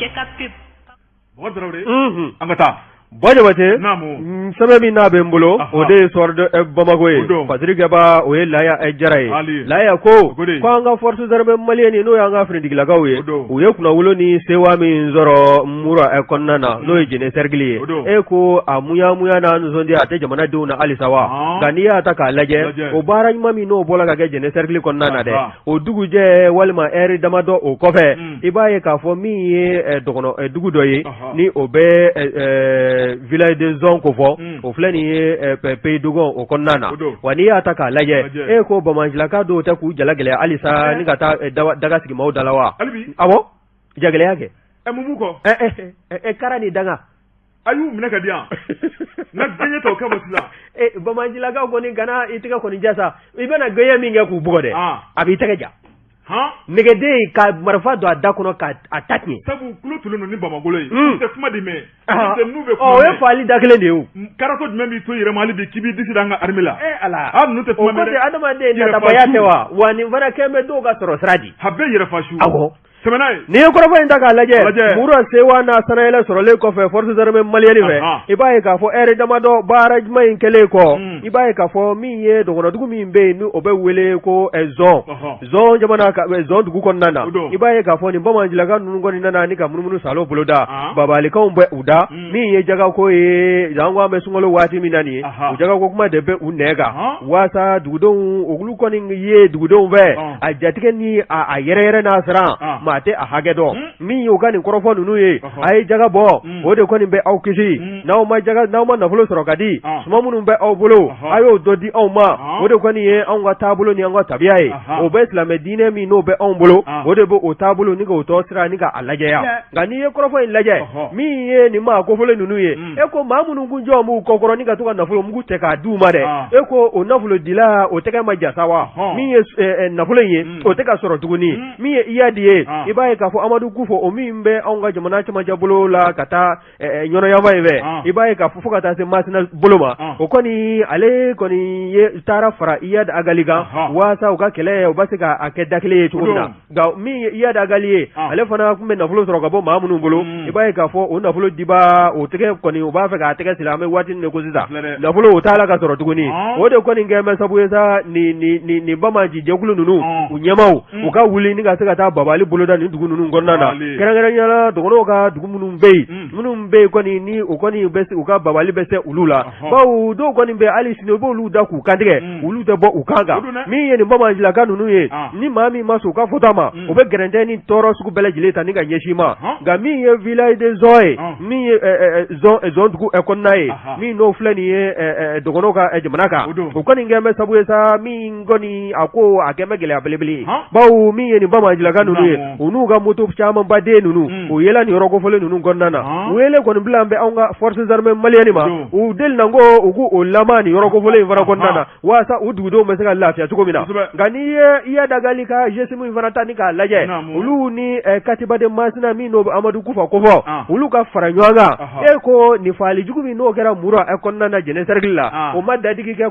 Cɛ ka pub. Bubakari Tarawele, an ka taa. Buwa Jabate, sɛbɛn min n'a bɛ n bolo, o de ye Soir de Bamako ye. Fasirikɛbaa, o ye Laya Jara ye. Laya ko ko an ka forces armées maliennes, n'o y'an ka finitigilakaw ye, u ye kunnawolo ni sewa min sɔrɔ Mura kɔnɔna na, n'o ye Jene cercle ye, e ko a muya muya n'a nisɔndiya a tɛ jamanadenw na halisa wa? Nka n'i y'a ta k'a lajɛ, o baara ɲuman min n'o bɔra ka kɛ Jene cercle kɔnɔna na dɛ, o dugujɛ walima ɛri damadɔ o kɔfɛ, i b'a ye k'a fɔ min ye dɔgɔnɔ dugu dɔ ye, ni o bɛ village de Zon ko fɔ, o filɛ nin ye Pays Dogon o kɔnɔna na. Wa n'i y'a ta k'a lajɛ, e ko banbaancilaka dɔw tɛ k'u jala gɛlɛya halisa ni ka taa daga sigi maaw da la wa? Awɔ, jagɛlɛya kɛ. Mun b'u kɔ? Kara ni danga. A y'u minɛ ka di yan n ka gɛɲɛ ta o kama sisan. E banbaancilakaw kɔni kana i tɛgɛ kɔni ja sa, i bɛna gɛɲɛ min kɛ k'u bugɔ dɛ, a b'i tɛgɛ ja. Nɛgɛden ka marifa don a da kɔnɔ ka a ta tiɲɛ. Sabu tulo tulen don ni bamagolo ye. U tɛ kuma de mɛn. N'u bɛ kuma o ye faali da kelen de ye o. Karatɔ jumɛn b'i to yɛrɛ ma hali bi k'i b'i disi da an ka armée la. E Ala. A ninnu tɛ kuma mɛn dɛ. O ko tɛ adamaden natabaya tɛ wa wa nin fana kɛn bɛ dɔw ka sɔrɔ sira di. A bɛɛ yɛrɛfa su. Awɔ. Tɛmɛ n'a ye. N'i ye kɔrɔfɔ in ta k'a lajɛ Mura Sewa n'a sanayɛlɛ sɔrɔlen kɔfɛ forces armées maliennes fɛ i b'a ye k'a fɔ ɛri damadɔ baara ɲuman in kɛlen kɔ i b'a ye k'a fɔ min ye dɔgɔnɔdugu min bɛ yen ni o bɛ wele ko Zɔn Zɔn jamana Zɔn dugu kɔnɔna na i b'a ye k'a fɔ nin banbaancilaka ninnu kɔni nana ni ka munumunu salo boloda babaalikanw bɛ u da min ye jagako ye janko an bɛ sunkalo waati min na nin ye o jagako kuma de bɛ u nɛn kan waasa dugudenw olu kɔni ye dugudenw fɛ a jatigɛ ni a yɛrɛyɛrɛ n'a siran maa tɛ a hakɛ dɔn min y'u ka nin kɔrɔfɔ ninnu ye a ye jaga bɔ o de kɔni bɛ aw kisi n'aw ma jaga n'aw ma nafolo sɔrɔ ka di suman minnu bɛ aw bolo a y'o dɔ di anw ma o de kɔni ye anw ka taabolo ni an ka tabiya ye o bɛ silamɛ diinɛ min n'o bɛ anw bolo o de bɛ o taabolo ni k'o tɔ sira ni k'a lajɛya nka n'i ye kɔrɔfɔ in lajɛ min ye nin maa kofɔlen ninnu ye e ko maa minnu kun jɔ b'u kɔkɔrɔ ni ka to ka nafolo mugu cɛ k'a di u ma dɛ e ko o nafolo dila o tɛgɛ ma ja sa wa min ye nafolo in ye o tɛ ka sɔrɔ tuguni min ye Iyadi ye i b'a ye k'a fɔ Amadu Kufa o min bɛ anw ka jamana cɛmancɛ bolo la ka taa Ɲɔnɔ yanfan in fɛ i b'a ye k'a fɔ fo ka taa se Masina bolo ma o kɔni ale kɔni ye taara fara Iyadi Ag Ghali kan waasa u ka kɛlɛ u bɛ se k'a kɛ da kelen ye cogo min na nka min ye Iyad Ag Ghali ye ale fana tun bɛ nafolo sɔrɔ ka bɔ maa minnu bolo i b'a ye k'a fɔ o nafolo dibaa o tɛgɛ kɔni u b'a fɛ k'a tɛgɛ siri an bɛ waati min ko sisan nafolo o t'a la ka sɔrɔ tuguni o de kɔni kɛlen bɛ sabu ye sa nin nin nin nin banbaanci jɛkulu ninnu u ɲɛmaaw u ka wuli ni ka se ka taa babaali boloda nin dugu ninnu kɔnɔna na kɛrɛnkɛrɛnnenya la dɔgɔnɔw ka dugu minnu bɛ yen minnu bɛ yen kɔni ni o kɔni bɛ se u ka babaali bɛ se olu la bawo dɔw kɔni bɛ hali sini u b'olu da k'u kantigɛ olu tɛ bɔ u kan kan min ye nin banbaancilaka ninnu ye ni maa min ma sɔn u ka fɔta ma u bɛ gɛrɛntɛ ni tɔɔrɔ sugu bɛɛ lajɛlen ta ni ka ɲɛsin i ma nka min ye village de Zɔn ye min ye Zɔn dugu kɔnɔna ye min n'o filɛ nin ye dɔgɔnɔw ka jamana kan o kɔni kɛlen bɛ sabu ye sa min kɔni a ko a kɛlen bɛ gɛlɛya belebele ye bawo min ye nin banbaancilaka ninnu ye u n'u ka moto camanba den ninnu u yela nin yɔrɔ kofɔlen ninnu kɔnɔna na wele kɔni bila bɛ anw ka forces armées maliennes ma u delina ko u k'u lama nin yɔrɔ kofɔlen in fana kɔnɔna na waasa u dugudenw bɛ se ka lafiya cogo min na nka n'i ye Iyad Ag Ghali ka GSIM in fana ta ni k'a lajɛ olu ni Katiba de Masina min n'o bɛ Amadu Kufa kofɔ olu ka fara ɲɔgɔn kan e ko nin faali jugu min n'o kɛra Mura kɔnɔna na Jɛnɛ cercle la o ma dadigi kɛ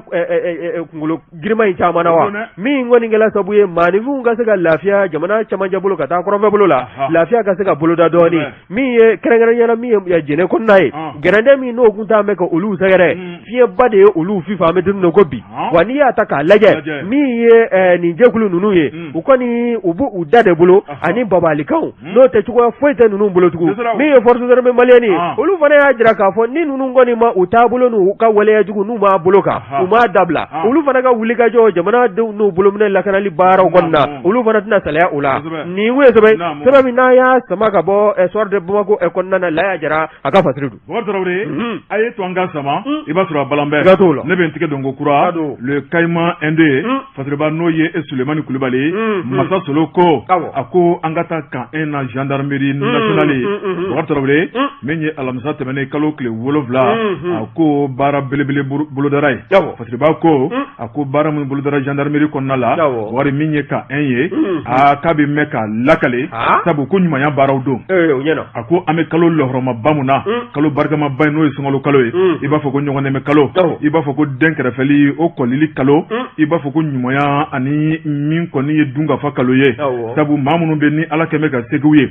kunkolo girinma in caman na wa min kɔni kɛra sabu ye maaninfinw ka se ka lafiya jamana cɛmancɛ bolo ka taa kɔrɔnfɛ bolo la lafiya ka se ka boloda dɔɔnin min ye kɛrɛnkɛrɛnya la min ye Jɛnɛ kɔnɔna ye gɛrɛntɛ min n'o kun t'an bɛ ka olu sɛgɛrɛ fiɲɛba de ye olu fifa an bɛ don min ko bi wa n'i y'a ta k'a lajɛ min ye nin jɛkulu ninnu ye u kɔni u b'u u da de bolo ani babaalikanw n'o tɛ cogoya foyi tɛ ninnu bolo tugun min ye forces armées maliennes ye olu fana y'a jira k'a fɔ ni ninnu kɔni ma u taabolo n'u ka waleya jugu n'u m'a bolo kan u m'a dabila olu fana ka wulikajɔ jamanadenw n'u bolominɛ lakanali baaraw kɔni na olu fana tɛna salaya o la nin ye sɛbɛn sɛbɛn min n'a y'a sama ka bɔ Soir de Bamako kɔnɔna na Laya Jara a ka fasiri don. Bubakari Tarawele a ye to an ka sama i b'a sɔrɔ a balan bɛɛ t'o la ne bɛ n tigɛ don ko kura le Caïman 1 2 fasiriba n'o ye Sulemani Kulubali ye Masa Solo ko a ko an ka taa camp 1 na gendarmerie nationale Bubakari Tarawele min ye alamisa tɛmɛnen kalo tile 7 a ko baara belebele bolodara yen fasiriba ko a ko baara min bolodara gendarmerie kɔnɔna la wari min ye camp 1 ye aa k'a bɛ mɛn ka lakale sabu ko ɲumanya baaraw don a ko an bɛ kalo lɔhɔrɔmaba mun na kalo barikamaba ye n'o ye sunkalo kalo ye i b'a fɔ ko ɲɔgɔn dɛmɛ kalo i b'a fɔ ko den kɛrɛfɛli o kɔlili kalo i b'a fɔ ko ɲumanya ani min kɔni ye dunkafa kalo ye sabu maa minnu bɛ ni Ala kɛn bɛ ka se k'u ye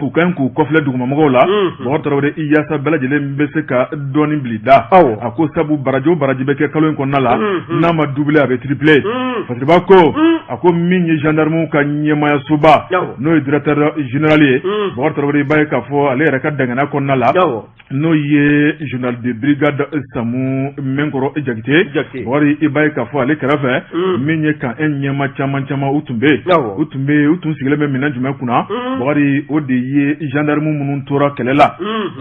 u ka ɲi k'u kɔfilɛ dugumamɔgɔw la Bubakari Tarawele i yaasa bɛɛ lajɛlen bɛ se ka dɔɔnin bil'i da a ko sabu baraji o baraji bɛ kɛ kalo in kɔnɔna la n'a ma doubler a bɛ tripler fasiriba ko a ko min ye gendarmew ka ɲɛmaayasoba n'o ye directeur général ye Bubakari Tarawele i b'a ye k'a fɔ ale yɛrɛ ka dangana kɔnɔna la n'o ye général de brigade Samu Mɛnkɔrɔ Jakite Bubakari i b'a ye k'a fɔ ale kɛrɛfɛ min ye camp 1 ɲɛmaa caman caman u tun bɛ yen u tun bɛ yen u tun sigilen bɛ minɛn jumɛn kunna Bubakari o de ye gendarme minnu tora kɛlɛ la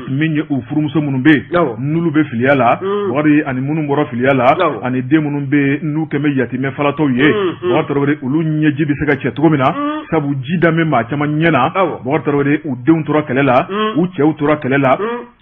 min ye u furumuso minnu bɛ yen n'olu bɛ filiya la Bubakari ani minnu bɔra filiya la ani den minnu bɛ yen n'u kɛn bɛ yatimɛ falatɔw ye Bubakari Tarawele olu ɲɛji bɛ se ka cɛ cogo min na sabu ji da bɛ maa caman ɲɛ na Bubakari Tarawele u denw tora kɛlɛ la u cɛw tora kɛlɛ la.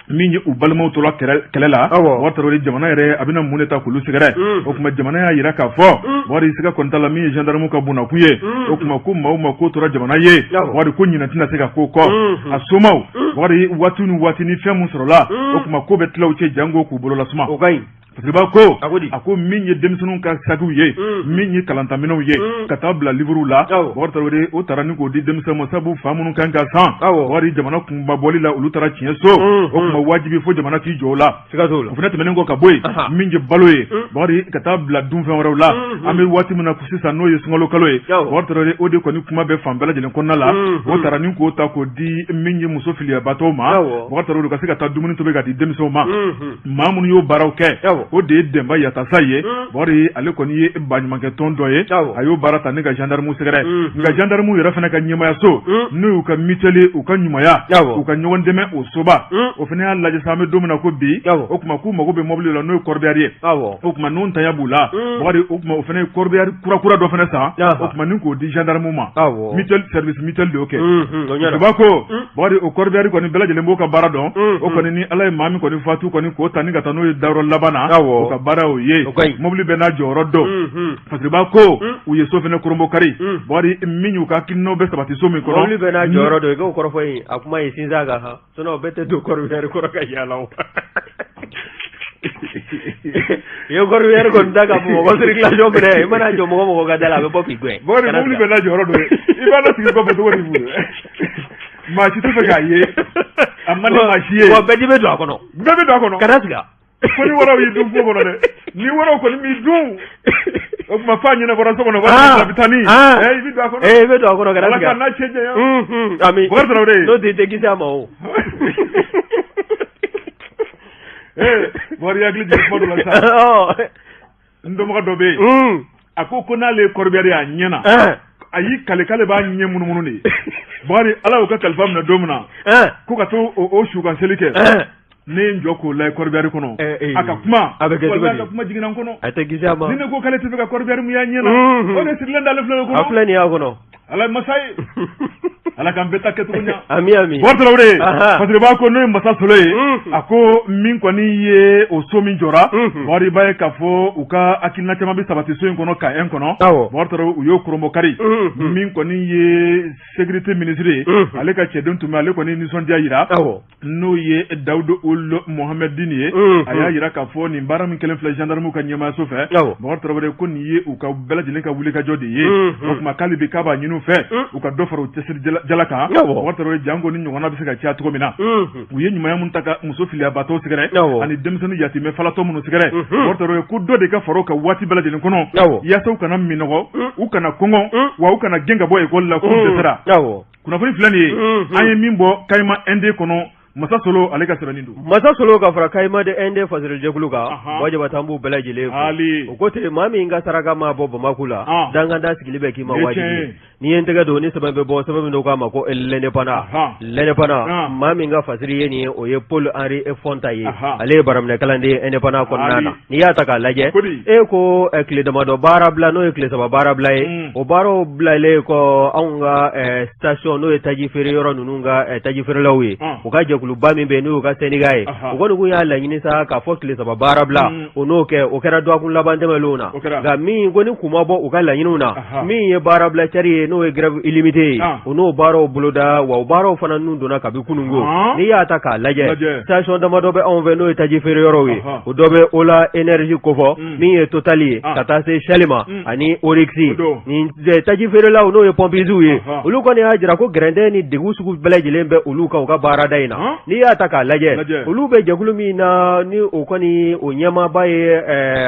Min ye u balimaw tora kɛlɛ la, Bubakari Tarawele, jamana yɛrɛ a bɛna mun de ta k'olu sɛgɛrɛ? O tuma jamana y'a jira k'a fɔ, Bubakari, siga kɔni t'a la, min ye gendarme ka bonnakun ye, o tuma ko maa o maa ko tora jamana ye, Bubakari, ko ɲinɛ tɛna se ka k'o kɔ. A somaw, Bubakari, waati ni waati ni fɛn min sɔrɔla, o tuma ko bɛ tila u cɛ jango k'u bolo lasuma. O ka ɲi. Fasiriba ko, a ko min ye denmisɛnninw ka sakiw ye, min ye kalantaminɛnw ye, ka taa bila livre la, Bubakari Tarawele, o taara ni k'o di denmisɛnw ma, sabu fa minnu kan ka san, Bubakari, jamana kunmabɔli la, olu taara tiɲɛ so. O tuma wajibi fo jamana k'i jɔ o la. O fana tɛmɛnen kɔ ka bɔ yen, min ye balo ye, Bubakari, ka taa bila dunfɛn wɛrɛw la, an bɛ waati min na sisan, n'o ye sunkalo kalo ye, Bubakari Tarawele, o de kɔni kuma bɛ fan bɛɛ lajɛlen kɔnɔna la. O taara ni k'o ta k'o di min ye muso filiyabatɔw ma, Bubakari Tarawele, ka se ka taa dumuni tobi ka di denmisɛnw ma. Maa minnu y'o baaraw kɛ, o de ye Dɛnba Yatasa ye. Bubakari, ale kɔni ye baɲumankɛ tɔn dɔ ye, a y'o baara ta ni ka gendarme sɛgɛrɛ. Nka gendarme yɛrɛ fana ka ɲɛmayaso, n'o y'u ka mutuelle, u ka ɲumanya, u ka ɲɔgɔn dɛmɛ, o soba, o fana y'a lajɛ sa, an bɛ don min na ko bi, o tuma k'u mago bɛ mobili la, n'o ye corbillard ye. O tuma n'o ntanya b'u la, Bubakari, o tuma o fana ye corbillard kura kura dɔ fana san, o tuma ni k'o di gendarme ma. Mutuelle, service mutuelle de y'o kɛ. Ba ko, Bubakari, o corbillard kɔni bɛɛ lajɛlen b'o ka baara dɔn. O kɔni, ni Ala ye maa min kɔni fatu kɔni k'o ta ni ka taa n'o ye dayɔrɔ laban na, o ka baara o ye. Mobili bɛɛ n'a jɔyɔrɔ don. Fasiriba ko u ye so fana kurunbonkari, Bubakari, min y'u ka hakilinaw bɛ sabati so min kɔnɔ. Mobili bɛɛ n'a jɔyɔrɔ don, i k'o kɔrɔfɔ in, a kuma ye sinsin kan han, sinon bɛɛ tɛ don corbillard kɔrɔ ka yaala o. I ye corbillard kɔni ta ka Bamakɔ circulation minɛ, i mana jɔ mɔgɔ mɔgɔ ka da la, a bɛ bɔ k'i gɛn. Bubakari, mobili bɛɛ n'a jɔyɔrɔ don, i b'a lasigi kɔfɛ cogo di? Maa si tɛ fɛ k'a ye, a man di maa si ye. Wa bɛɛ bɛ don a kɔnɔ. Bɛɛ bɛ don a kɔnɔ. Kana siga. Ko ni waraw y'i dun kungo kɔnɔ dɛ, ni waraw kɔni m'i dun, o tuma f'a ɲɛnabɔra so kɔnɔ, waati a bɛ taa ni i bɛ don a kɔnɔ. I bɛ don a kɔnɔ, kana siga. Ala k'an n'a cɛ janya. Ami. Bubakari Tarawele. N'o tɛ, i tɛ kisi a ma o. Ee Bubakari, hakili jigin kuma dɔ la sisan. N dɔnbaga dɔ bɛ yen, a ko n'ale ye corbillard ye a ɲɛ na, a y'i kale k'ale b'a ɲɛ munumunu de. Bubakari, Ala y'o ka kalifa minɛ don min na ko ka taa o su ka seli kɛ, ne ye n jɔ k'o lajɛ corbillard kɔnɔ, a ka kuma, a bɛ kɛ cogo di? A ka kuma jiginna n kɔnɔ. A tɛ kisi a ma. Ni ne ko k'ale tɛ fɛ ka corbillard mun y'a ɲɛ na, o de sirilen d'ale filɛ o kɔnɔ. A filɛ nin y'a kɔnɔ. Ala ye masa ye, Ala k'an bɛɛ ta kɛcogo ɲa. Ami ami. Bubakari Tarawele, Fasiriba ko n'o ye Masa Solo ye, a ko min kɔni ye o so min jɔra, Bubakari, i b'a ye k'a fɔ u ka hakilina caman bɛ sabati so in kɔnɔ ka ɛn kɔnɔ. Bubakari Tarawele, u y'o kurunbonkari. Min kɔni ye sécurité ministre ye, ale ka cɛden tun bɛ, ale kɔni nisɔndiya jira, n'o ye Dawudu Ulu Mohamedini ye. A y'a jira k'a fɔ nin baara min kɛlen filɛ gendarmew ka ɲɛmaayaso fɛ, Bubakari Tarawele, ko nin ye u ka bɛɛ lajɛlen ka wulikajɔ de ye. O tuma k'ale bi k'a b'a ɲini u fɛ u ka dɔ fara u cɛsiri jala kan, Bubakari Tarawele, janko ni ɲɔgɔnna bɛ se ka caya cogo min na. U ye ɲumanya min ta ka muso filiyabatɔw sɛgɛrɛ ani denmisɛnnin yatimɛ falatɔ minnu sɛgɛrɛ, Bubakari Tarawele, ko dɔ de ka fara o kan waati bɛɛ lajɛlen kɔnɔ, yaasa u kana minnɔgɔ, u kana kɔngɔ, wa u kana gɛn ka bɔ ekɔli la k'u dɛsɛra. Kunnafoni filɛ nin ye, an ye min bɔ Kayima ND kɔnɔ, Masa Solo ale ka sɛbɛnni don. Masa Solo ka fara Kayima ND fasirijɛkulu kan, Buwa Jabate, an b'u bɛɛ lajɛlen fo. O ko ten, maa min ka saraka ma bɔ Bamakɔ la, danganda sigili bɛ k'i ma wajibi ye. N'i ye n tɛgɛ don ni sɛbɛn bɛ bɔ, sɛbɛn min n'u k'a ma ko L'Indépendant, L'Indépendant, maa min ka fasiri ye nin ye, o ye Paul Henri Fontan ye, ale ye baraminɛkalanden ye Indépendant kɔnɔna na. N'i y'a ta k'a lajɛ, e ko tile damadɔ baara bila, n'o ye tile saba baara bila ye, o baaraw bilalen kɔ, anw ka station, n'o ye taji feere yɔrɔ ninnu ka taji feerelaw ye, u ka jɛkuluba min bɛ yen, n'o y'u ka syndicat ye, u kɔni kun y'a laɲini sa k'a fɔ tile saba baara bila, o n'o kɛ, o kɛra dɔgɔkun laban tɛmɛnlenw na. Nka min ko ni kun ma bɔ u ka laɲiniw na, min ye baara bila cari ye, n'o ye grève illimitée ye, o n'o baaraw boloda, wa o baaraw fana nun donna kabi kununko. N'i y'a ta k'a lajɛ, station damadɔ bɛ anw fɛ, n'o ye taji feere yɔrɔw ye, o dɔ bɛ Ola Énergie kofɔ, min ye Total ye, ka taa se Shell ma ani Oryx. Nin taji feerelaw, n'o ye pompisiw ye, olu kɔni y'a jira ko gɛrɛntɛ ni degun sugu bɛɛ lajɛlen bɛ olu kan u ka baarada in na. N'i y'a ta k'a lajɛ, olu bɛ jɛkulu min na, ni o kɔni o ɲɛmaaba ye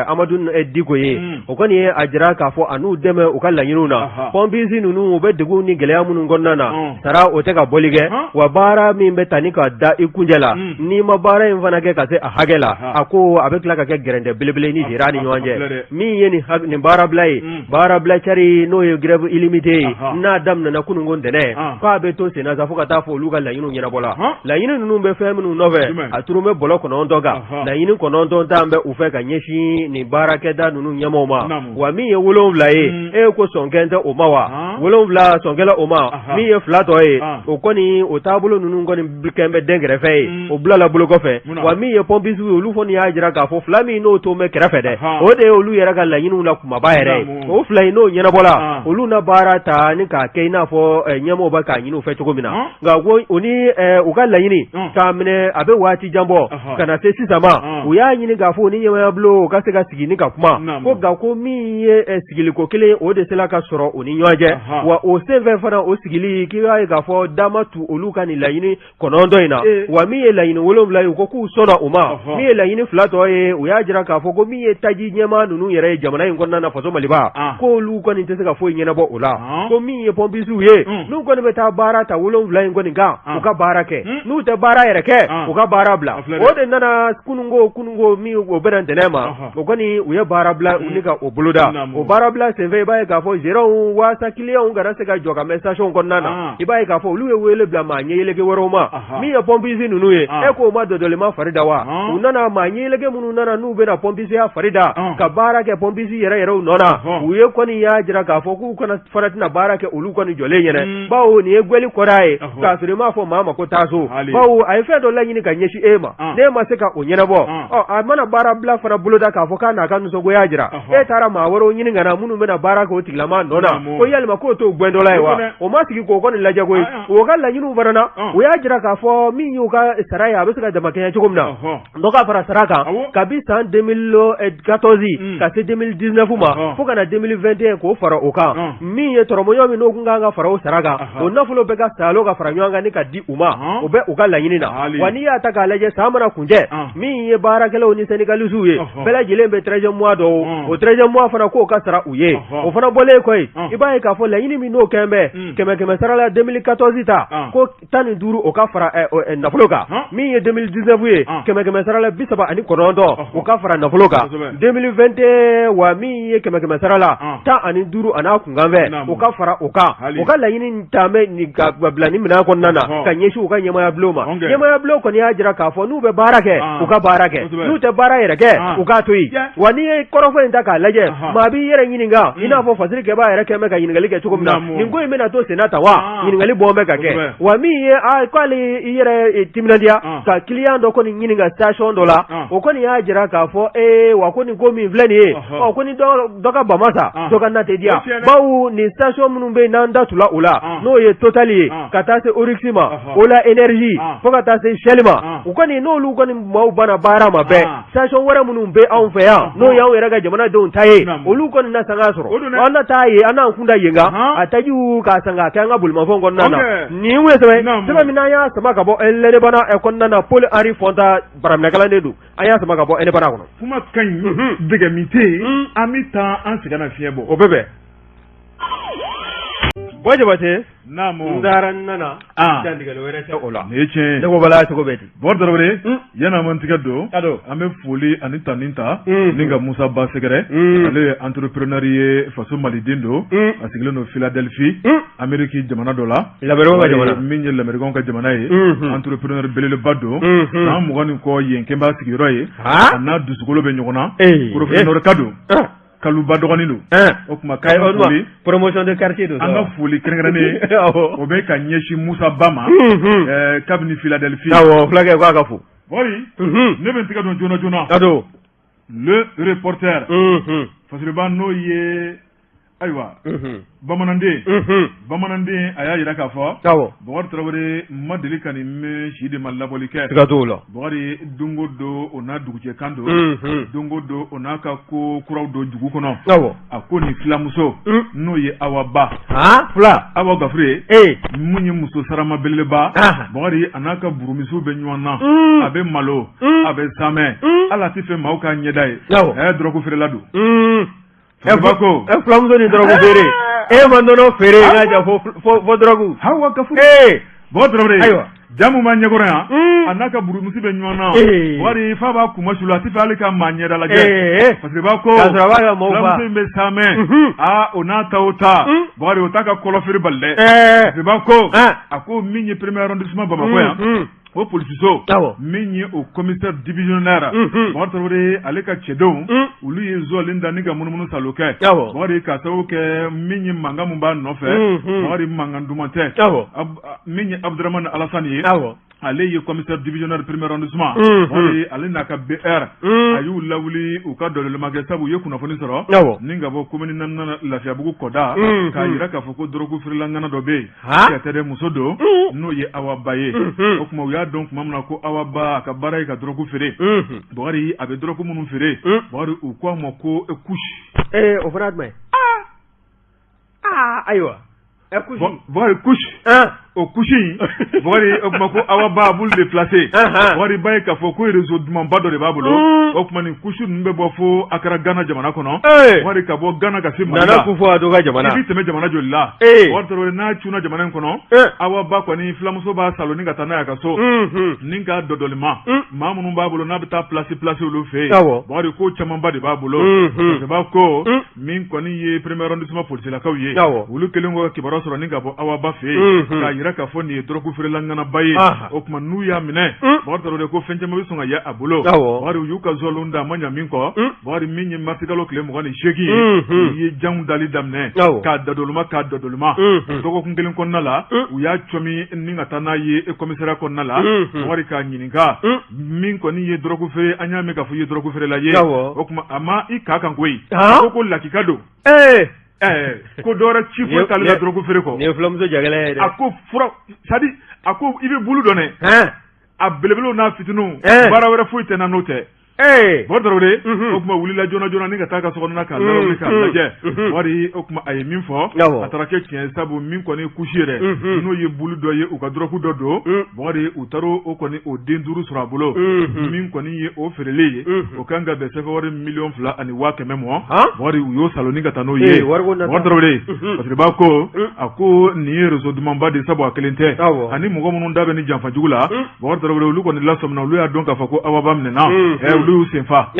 Amadu Diko ye, o kɔni ye a jira k'a fɔ a n'u dɛmɛ u ka laɲiniw na. Pɔnpisi ninnu, u bɛ degun ni gɛlɛya minnu kɔnɔna na, sara o tɛ ka bɔli kɛ, wa baara min bɛ ta ni ka da i kunjɛ la, n'i ma baara in fana kɛ ka se a hakɛ la, a ko a bɛ tila ka kɛ gɛrɛntɛ belebele ni sera ni ɲɔgɔn cɛ. Min ye nin baarabila ye, baarabila cari, n'o ye grève illimitée ye, n'a daminɛna kununko ntɛnɛn, k'a bɛ to senna sa fo ka taa fɔ olu ka laɲiniw ɲɛnabɔla. Laɲini laɲini ninnu bɛ fɛn minnu nɔfɛ, a turun bɛ bɔlɔ 9 kan. Laɲini 9 tan bɛ u fɛ ka ɲɛsin nin baarakɛda ninnu ɲɛmaaw ma. Wa min ye 7 ye, e ko sɔn kɛn tɛ o ma wa? 7 sɔn kɛla o ma. Min ye 2 tɔ ye, o kɔni o taabolo ninnu kɔni kɛn bɛ dɛn kɛrɛfɛ ye, o bilala bolo kɔfɛ. Wa min ye pɔnpisiw ye, olu kɔni y'a jira k'a fɔ 2 min n'o to bɛ kɛrɛfɛ dɛ, o de ye olu yɛrɛ ka laɲiniw la kumaba yɛrɛ ye. O 2 in n'o ɲɛnabɔla, olu na baara ta ni k'a kɛ i n'a fɔ ɲɛmaaw bɛ k'a ɲini u fɛ cogo min na. Nka ko u ni u ka laɲini k'a minɛ a bɛ waati jan bɔ ka na se sisan ma, u y'a ɲini k'a fɔ u ni ɲɛmaayabulon u ka se ka sigi ni ka kuma ko nka ko min ye sigiliko kelen, o de sera ka sɔrɔ u ni ɲɔgɔn cɛ. Wa o senfɛ fana, o sigili k'i b'a ye k'a fɔ da ma tu olu ka nin laɲini 9 in na. Wa min ye laɲini 7 ye, u ko k'u sɔnna o ma. Min ye laɲini 2 tɔ ye, u y'a jira k'a fɔ ko min ye taji ɲɛmaa ninnu yɛrɛ ye jamana in kɔnɔna na, faso Maliba, k'olu kɔni tɛ se ka foyi ɲɛnabɔ o la. Ko min ye pɔnpisiw ye, n'u kɔni bɛ taa baara ta 7 in kɔni kan, u ka baara kɛ. N'u tɛ baara yɛrɛ kɛ, u ka baara bila. O de nana kununko min o bɛna ntɛnɛn ma, o kɔni u ye baara bila u ni ka o boloda. O baara bila senfɛ, i b'a ye k'a fɔ gérantw, waasa kiliyanw kana se ka jɔ ka mɛn station kɔnɔna na, i b'a ye k'a fɔ olu ye wele bila maa ɲɛyeleke wɛrɛw ma. Min ye pɔnpisi ninnu ye, e k'o ma dɔdɔlima fari da wa? U nana maa ɲɛyeleke minnu nana n'u bɛna pɔnpisiya fari da ka baara kɛ pɔnpisi yɛrɛ yɛrɛw nɔ na, u ye kɔni y'a jira k'a fɔ k'u kana fana tɛna baara kɛ olu kɔni jɔlen ɲɛna, bawo nin ye gwɛli kɔrɔ ye k'a sɔrɔ i m'a fɔ maa ma ko taa so, bawo a ye fɛn dɔ laɲini ka ɲɛsin e ma, n'e ma se ka o ɲɛnabɔ. Ɔ a mana baara bila fana boloda k'a fɔ k'a n'a ka nisɔngoya jira, e taara maa wɛrɛw ɲini ka na minnu bɛna baara kɛ o tigilama nɔ na, ko yalima k'o t'o gwɛntɔla ye wa? O ma sigi k'o kɔni lajɛ koyi. O ka laɲiniw fana na, u y'a jira k'a fɔ min y'u ka sara ye, a bɛ se ka damakɛɲɛ cogo min na, dɔ ka fara sara kan kabi san 2014 ka se 2019 ma, fo ka na 2021 k'o fara o kan. Min ye tɔrɔmɔɲɔ min n'o tun kan ka fara o sara kan, o nafolo bɛɛ ka saalo ka fara ɲɔgɔn kan ni ka di u ma, o bɛ u ka laɲini na. Wa n'i y'a ta k'a lajɛ, san mana kuncɛ, min ye baarakɛlaw ni syndicalistes ye, bɛɛ lajɛlen bɛ treizième mois dɔw, o treizième mois fana k'o ka sara u ye. O fana bɔlen kɔ yen, i b'a ye k'a fɔ laɲini min n'o kɛn bɛ kɛmɛ kɛmɛ sara la, 2014 ta, ko 15 o ka fara nafolo kan. Min ye 2019 ye, kɛmɛ kɛmɛ sara la 39, o ka fara nafolo kan. 2021, wa min ye kɛmɛ kɛmɛ sara la 15 a n'a kunkanfɛ, o ka fara o kan. O ka laɲini ta bɛ nin ka bila nin minɛn kɔnɔna na ka ɲɛsin u ka ɲɛmaaya bulon ma. Ɲɛmaaya bulon kɔni y'a jira k'a fɔ n'u bɛ baara kɛ, u ka baara kɛ, n'u tɛ baara yɛrɛ kɛ, u k'a to yen. Wa n'i ye kɔrɔfɔ in ta k'a lajɛ, maa b'i yɛrɛ ɲininka, i n'a fɔ fasiri kɛbaa yɛrɛ kɛn bɛ ka ɲininkali kɛ cogo min na, nin ko in bɛna to senna tan wa? Ɲininkali bɔn bɛ ka kɛ. Wa min ye k'ale i yɛrɛ timinandiya ka kiliyan dɔ kɔni ɲininka station dɔ la, o kɔni y'a jira k'a fɔ ee wa ko nin ko min filɛ nin ye, ɔ ko ni dɔ ka ba ma sa, dɔ ka na tɛ diya, bawo nin station minnu bɛ yen n'an da tula o la, n'o ye Total ye ka taa se Oryx ma, Ola Energy, fo ka taa se Shell ma, u kɔni n'olu kɔni maaw banna baara ma bɛɛ, station wɛrɛ minnu bɛ anw fɛ yan, n'o y'anw yɛrɛ ka jamanadenw ta ye, olu kɔni na sanga sɔrɔ, an na taa yen, an n'an kun da yen kan a tajiw k'a san k'a kɛ an ka bolimafɛnw kɔnɔna na. Nin ye sɛbɛn min n'an y'a sama ka bɔ L'Indépendant kɔnɔna na, Paul Henri Fontan baraminɛkalanden don, an y'a sama ka bɔ Indépendant kɔnɔ. Kuma ka ɲi, dɛgɛ min tɛ yen, an bɛ taa an sɛgɛn na fiɲɛ bɔ. O bɛ bɛn. Bɔ Jabate. Naamu. N taara n nana. Dantigɛli wɛrɛ tɛ o la. Nin ye tiɲɛ ye. Ne ko Bala cogo bɛ di? Bɔkari Tarawele. Yanni an b'an tigɛ don. Ka don. An bɛ foli ani tanuni ta. Ni ka Musa Ba sɛgɛrɛ. Ale ye entrepreneur ye, faso maliden don. A sigilen don Philadelphie. Amérique jamana dɔ la. Lamɛrikanw ka jamana. Min ye lamɛrikanw ka jamana ye. Entrepreneur belebeleba don. San 20 ni kɔ yen kɛn b'a sigiyɔrɔ ye. A n'a dusukolo bɛ ɲɔgɔn na. Korofina ka don. Kaluba dɔgɔnin don. O tuma k'an ka foli promotion de quartier don. An ka foli kɛrɛnkɛrɛnnen o bɛ ka ɲɛsin Musa Ba ma kabini Philadelphie. Awɔ, fulakɛ k'a ka fo. Bɔkari, ne bɛ n tɛgɛ don joona joona. Ka don. Le reporter. Fasiriba n'o ye ayiwa bamananden bamananden a y'a jira k'a fɔ Bɔkari Tarawele ma deli ka nin mɛn si de ma labɔli kɛ. Siga t'o la. Bɔkari don o don o n'a dugujɛkan don, don o don o n'a ka ko kuraw don dugu kɔnɔ. A ko nin filamuso n'o ye Awa Ba. Fila. Awa Gafuru ye. Ee. Mun ye muso sarama belebeleba. Bɔkari a n'a ka burumisiw bɛ ɲɔgɔn na. A bɛ malo. A bɛ samɛ. Hali a tɛ fɛ maaw k'a ɲɛda ye. Ɛɛ dɔrɔgu feerela don. Ko filamuso ni dɔrɔgu feere, e ma nɔnɔ feere n ka ja fo dɔrɔgu. Awa Gafuru. Bɔkari Tarawele. Ayiwa. Ja mun b'an ɲɛkɔrɔ yan, a n'a ka burumisi bɛ ɲɔgɔn na. Bɔkari f'a b'a kunmasuli, a tɛ fɛ hali ka maa ɲɛda lajɛ. Parce que b'a ko k'a sɔrɔ a b'a ka maaw fa. Filamuso in bɛ samɛ. Aa o n'a ta o ta. Bɔkari o t'a ka kɔlɔfeere bali dɛ. Parce que b'a ko a ko min ye premier arrondissement Bamakɔ yan. O polisiso min ye o commissaire divisionnaire Bakari Tarawele, ale ka cɛdenw, olu ye zɔlen da ni ka munumunu salo kɛ. Bakari, ka sababu kɛ min ye mankan min b'a nɔfɛ, Bakari, mankan duman tɛ. Min ye Abudramani Alasani ye, ale ye commissaire divisionnaire premier arrondissement. Bakari, ale n'a ka BR, a y'u lawuli u ka dɔlɔlima kɛ, sabu u ye kunnafoni sɔrɔ ni ka bɔ commune naaninan Lafiyabugu kɔda, k'a jira k'a fɔ ko dɔrɔgu feerela ŋana dɔ bɛ yen. Cɛ tɛ dɛ, muso don, n'o ye Awa Ba ye. O tuma u y'a dɔn tuma min na ko Awa Ba, a ka baara ye ka dɔrɔgu feere. Bakari, a bɛ dɔrɔgu minnu feere, Bakari, u ko a ma ko kusi. O fana jumɛn? Aa, ayiwa. Bakari, kusi, o kusi in, Bakari, o tuma ko Awa Ba b'olu de placer. Bakari, b'a ye k'a fɔ ko réseau dumanba dɔ de b'a bolo. O tuma nin kusi ninnu bɛ bɔ fo Akara, Gana jamana kɔnɔ. Bakari, ka bɔ Gana ka se Mali la, Nana Akufo-Addo ka jamana, i bɛ tɛmɛ jamana joli la? Bakari Tarawele, n'a cunna jamana in kɔnɔ, Awa Ba kɔni filamuso b'a salo ni ka taa n'a ye a ka so ni k'a dɔdɔlima maa minnu b'a bolo, n'a bɛ taa place place olu fɛ yen. Bakari, ko camanba de b'a bolo. B'a ko min kɔni ye premier arrondissement polisilakaw ye, olu kɛlen kɔ ka kibaruya sɔrɔ ni ka bɔ Awa Ba fɛ yen, k'a jira k'a fɔ nin ye dɔrɔgu feerela ŋanaba ye. O tuma n'u y'a minɛ, Bakari Tarawele, ko fɛn caman bɛ sɔn ka ye a bolo. Bakari, u y'u ka zɔlon da, a ma ɲa min kɔ, Bakari, min ye marisikalo tile 28 ye, u ye janw dali daminɛ k'a dadoloma k'a dadoloma. Dɔgɔkun kelen kɔnɔna la, u y'a cɔmi ni ka taa n'a ye commissariat kɔnɔna la, Bakari, k'a ɲininka min kɔni ye dɔrɔgu feere. An y'a mɛn k'a fɔ i ye dɔrɔgu feerela ye. O tuma a ma i k'a kan koyi, ko lakika don. Ko dɔwɛrɛ ci foyi t'ale la dɔrɔgu feere kɔ. Nin ye fulamuso jagɛlɛn ye dɛ. A ko fura, c'est-à-dire a ko i bɛ bulu dɔn dɛ, a belebelew n'a fitininw, baara wɛrɛ foyi tɛ n na n'o tɛ. Bakari Tarawele, o tuma wulila joona joona ni ka taa ka sokɔnɔna k'a lawuli k'a lajɛ. Bakari, o tuma a ye min fɔ, a taara kɛ tiɲɛ ye, sabu min kɔni ye kusi yɛrɛ, n'o ye bulu dɔ ye, u ka dɔrɔgu dɔ don. Bakari, u taara o kɔni o den 5 sɔrɔ a bolo. Min kɔni ye o feereli ye, o kan ka bɛn sefa wari 2,100,000 ma. Bakari, u y'o salo ni ka taa n'o ye. Bakari Tarawele, parce que b'a ko a ko nin ye réseau dumanba de ye, sabu a kelen tɛ, ani mɔgɔ minnu da bɛ ni janfa jugu la. Bakari Tarawele, olu kɔni lasɔmina, olu y'a dɔn k'a fɔ ko Awa Ba minɛna, olu y'u senfa,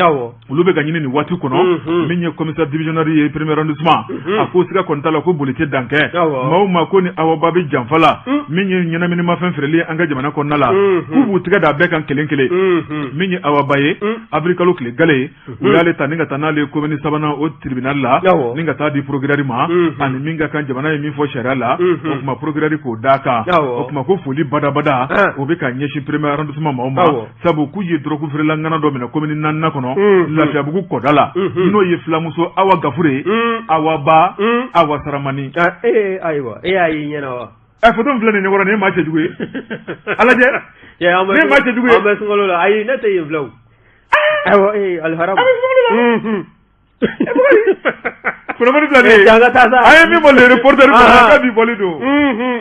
olu bɛ ka ɲini nin waati kɔnɔ. Min ye commissaire divisionnaire ye premier arrondissement, a ko siga kɔni t'a la ko boli tɛ dan kɛ maa o maa ko ni Awa Ba bɛ janfa la, min ye ɲɛnaminimafɛn feereli ye an ka jamana kɔnɔna la, k'u b'u tɛgɛ da bɛɛ kan kelen kelen. Min ye Awa Ba ye, avril kalo tile gale, u y'ale ta ni ka taa n'ale ye commune sabanan o tribunal la, ni ka taa di procureur ma, ani min ka kan jamana ye min fɔ sariya la, o tuma procureur k'o d'a kan. O tuma ko foli badabada o bɛ ka ɲɛsin premier arrondissement maaw ma, sabu k'u ye dɔrɔgu feerela ŋana dɔ minɛ commune naaninan kɔnɔ, Lafiyabugu kɔda la, n'o ye filamuso Awa Gafure ye, Awa Ba, Awa Saramani. Ayiwa, e y'a y'i ɲɛna wa? Ɛ, photo min filɛ nin ɲɛkɔrɔ, nin ye maa cɛjugu ye. A lajɛ, nin ye maa cɛjugu ye. An bɛ sunkalo la. Ayi, ne tɛ yen filɛ o. Ayiwa, ee aliharamu. An bɛ sunkalo la. Kunnafoni filɛ nin ye. An ka taa sa. An ye min bɔ le reporter kɔnɔ, k'a bi bɔli don.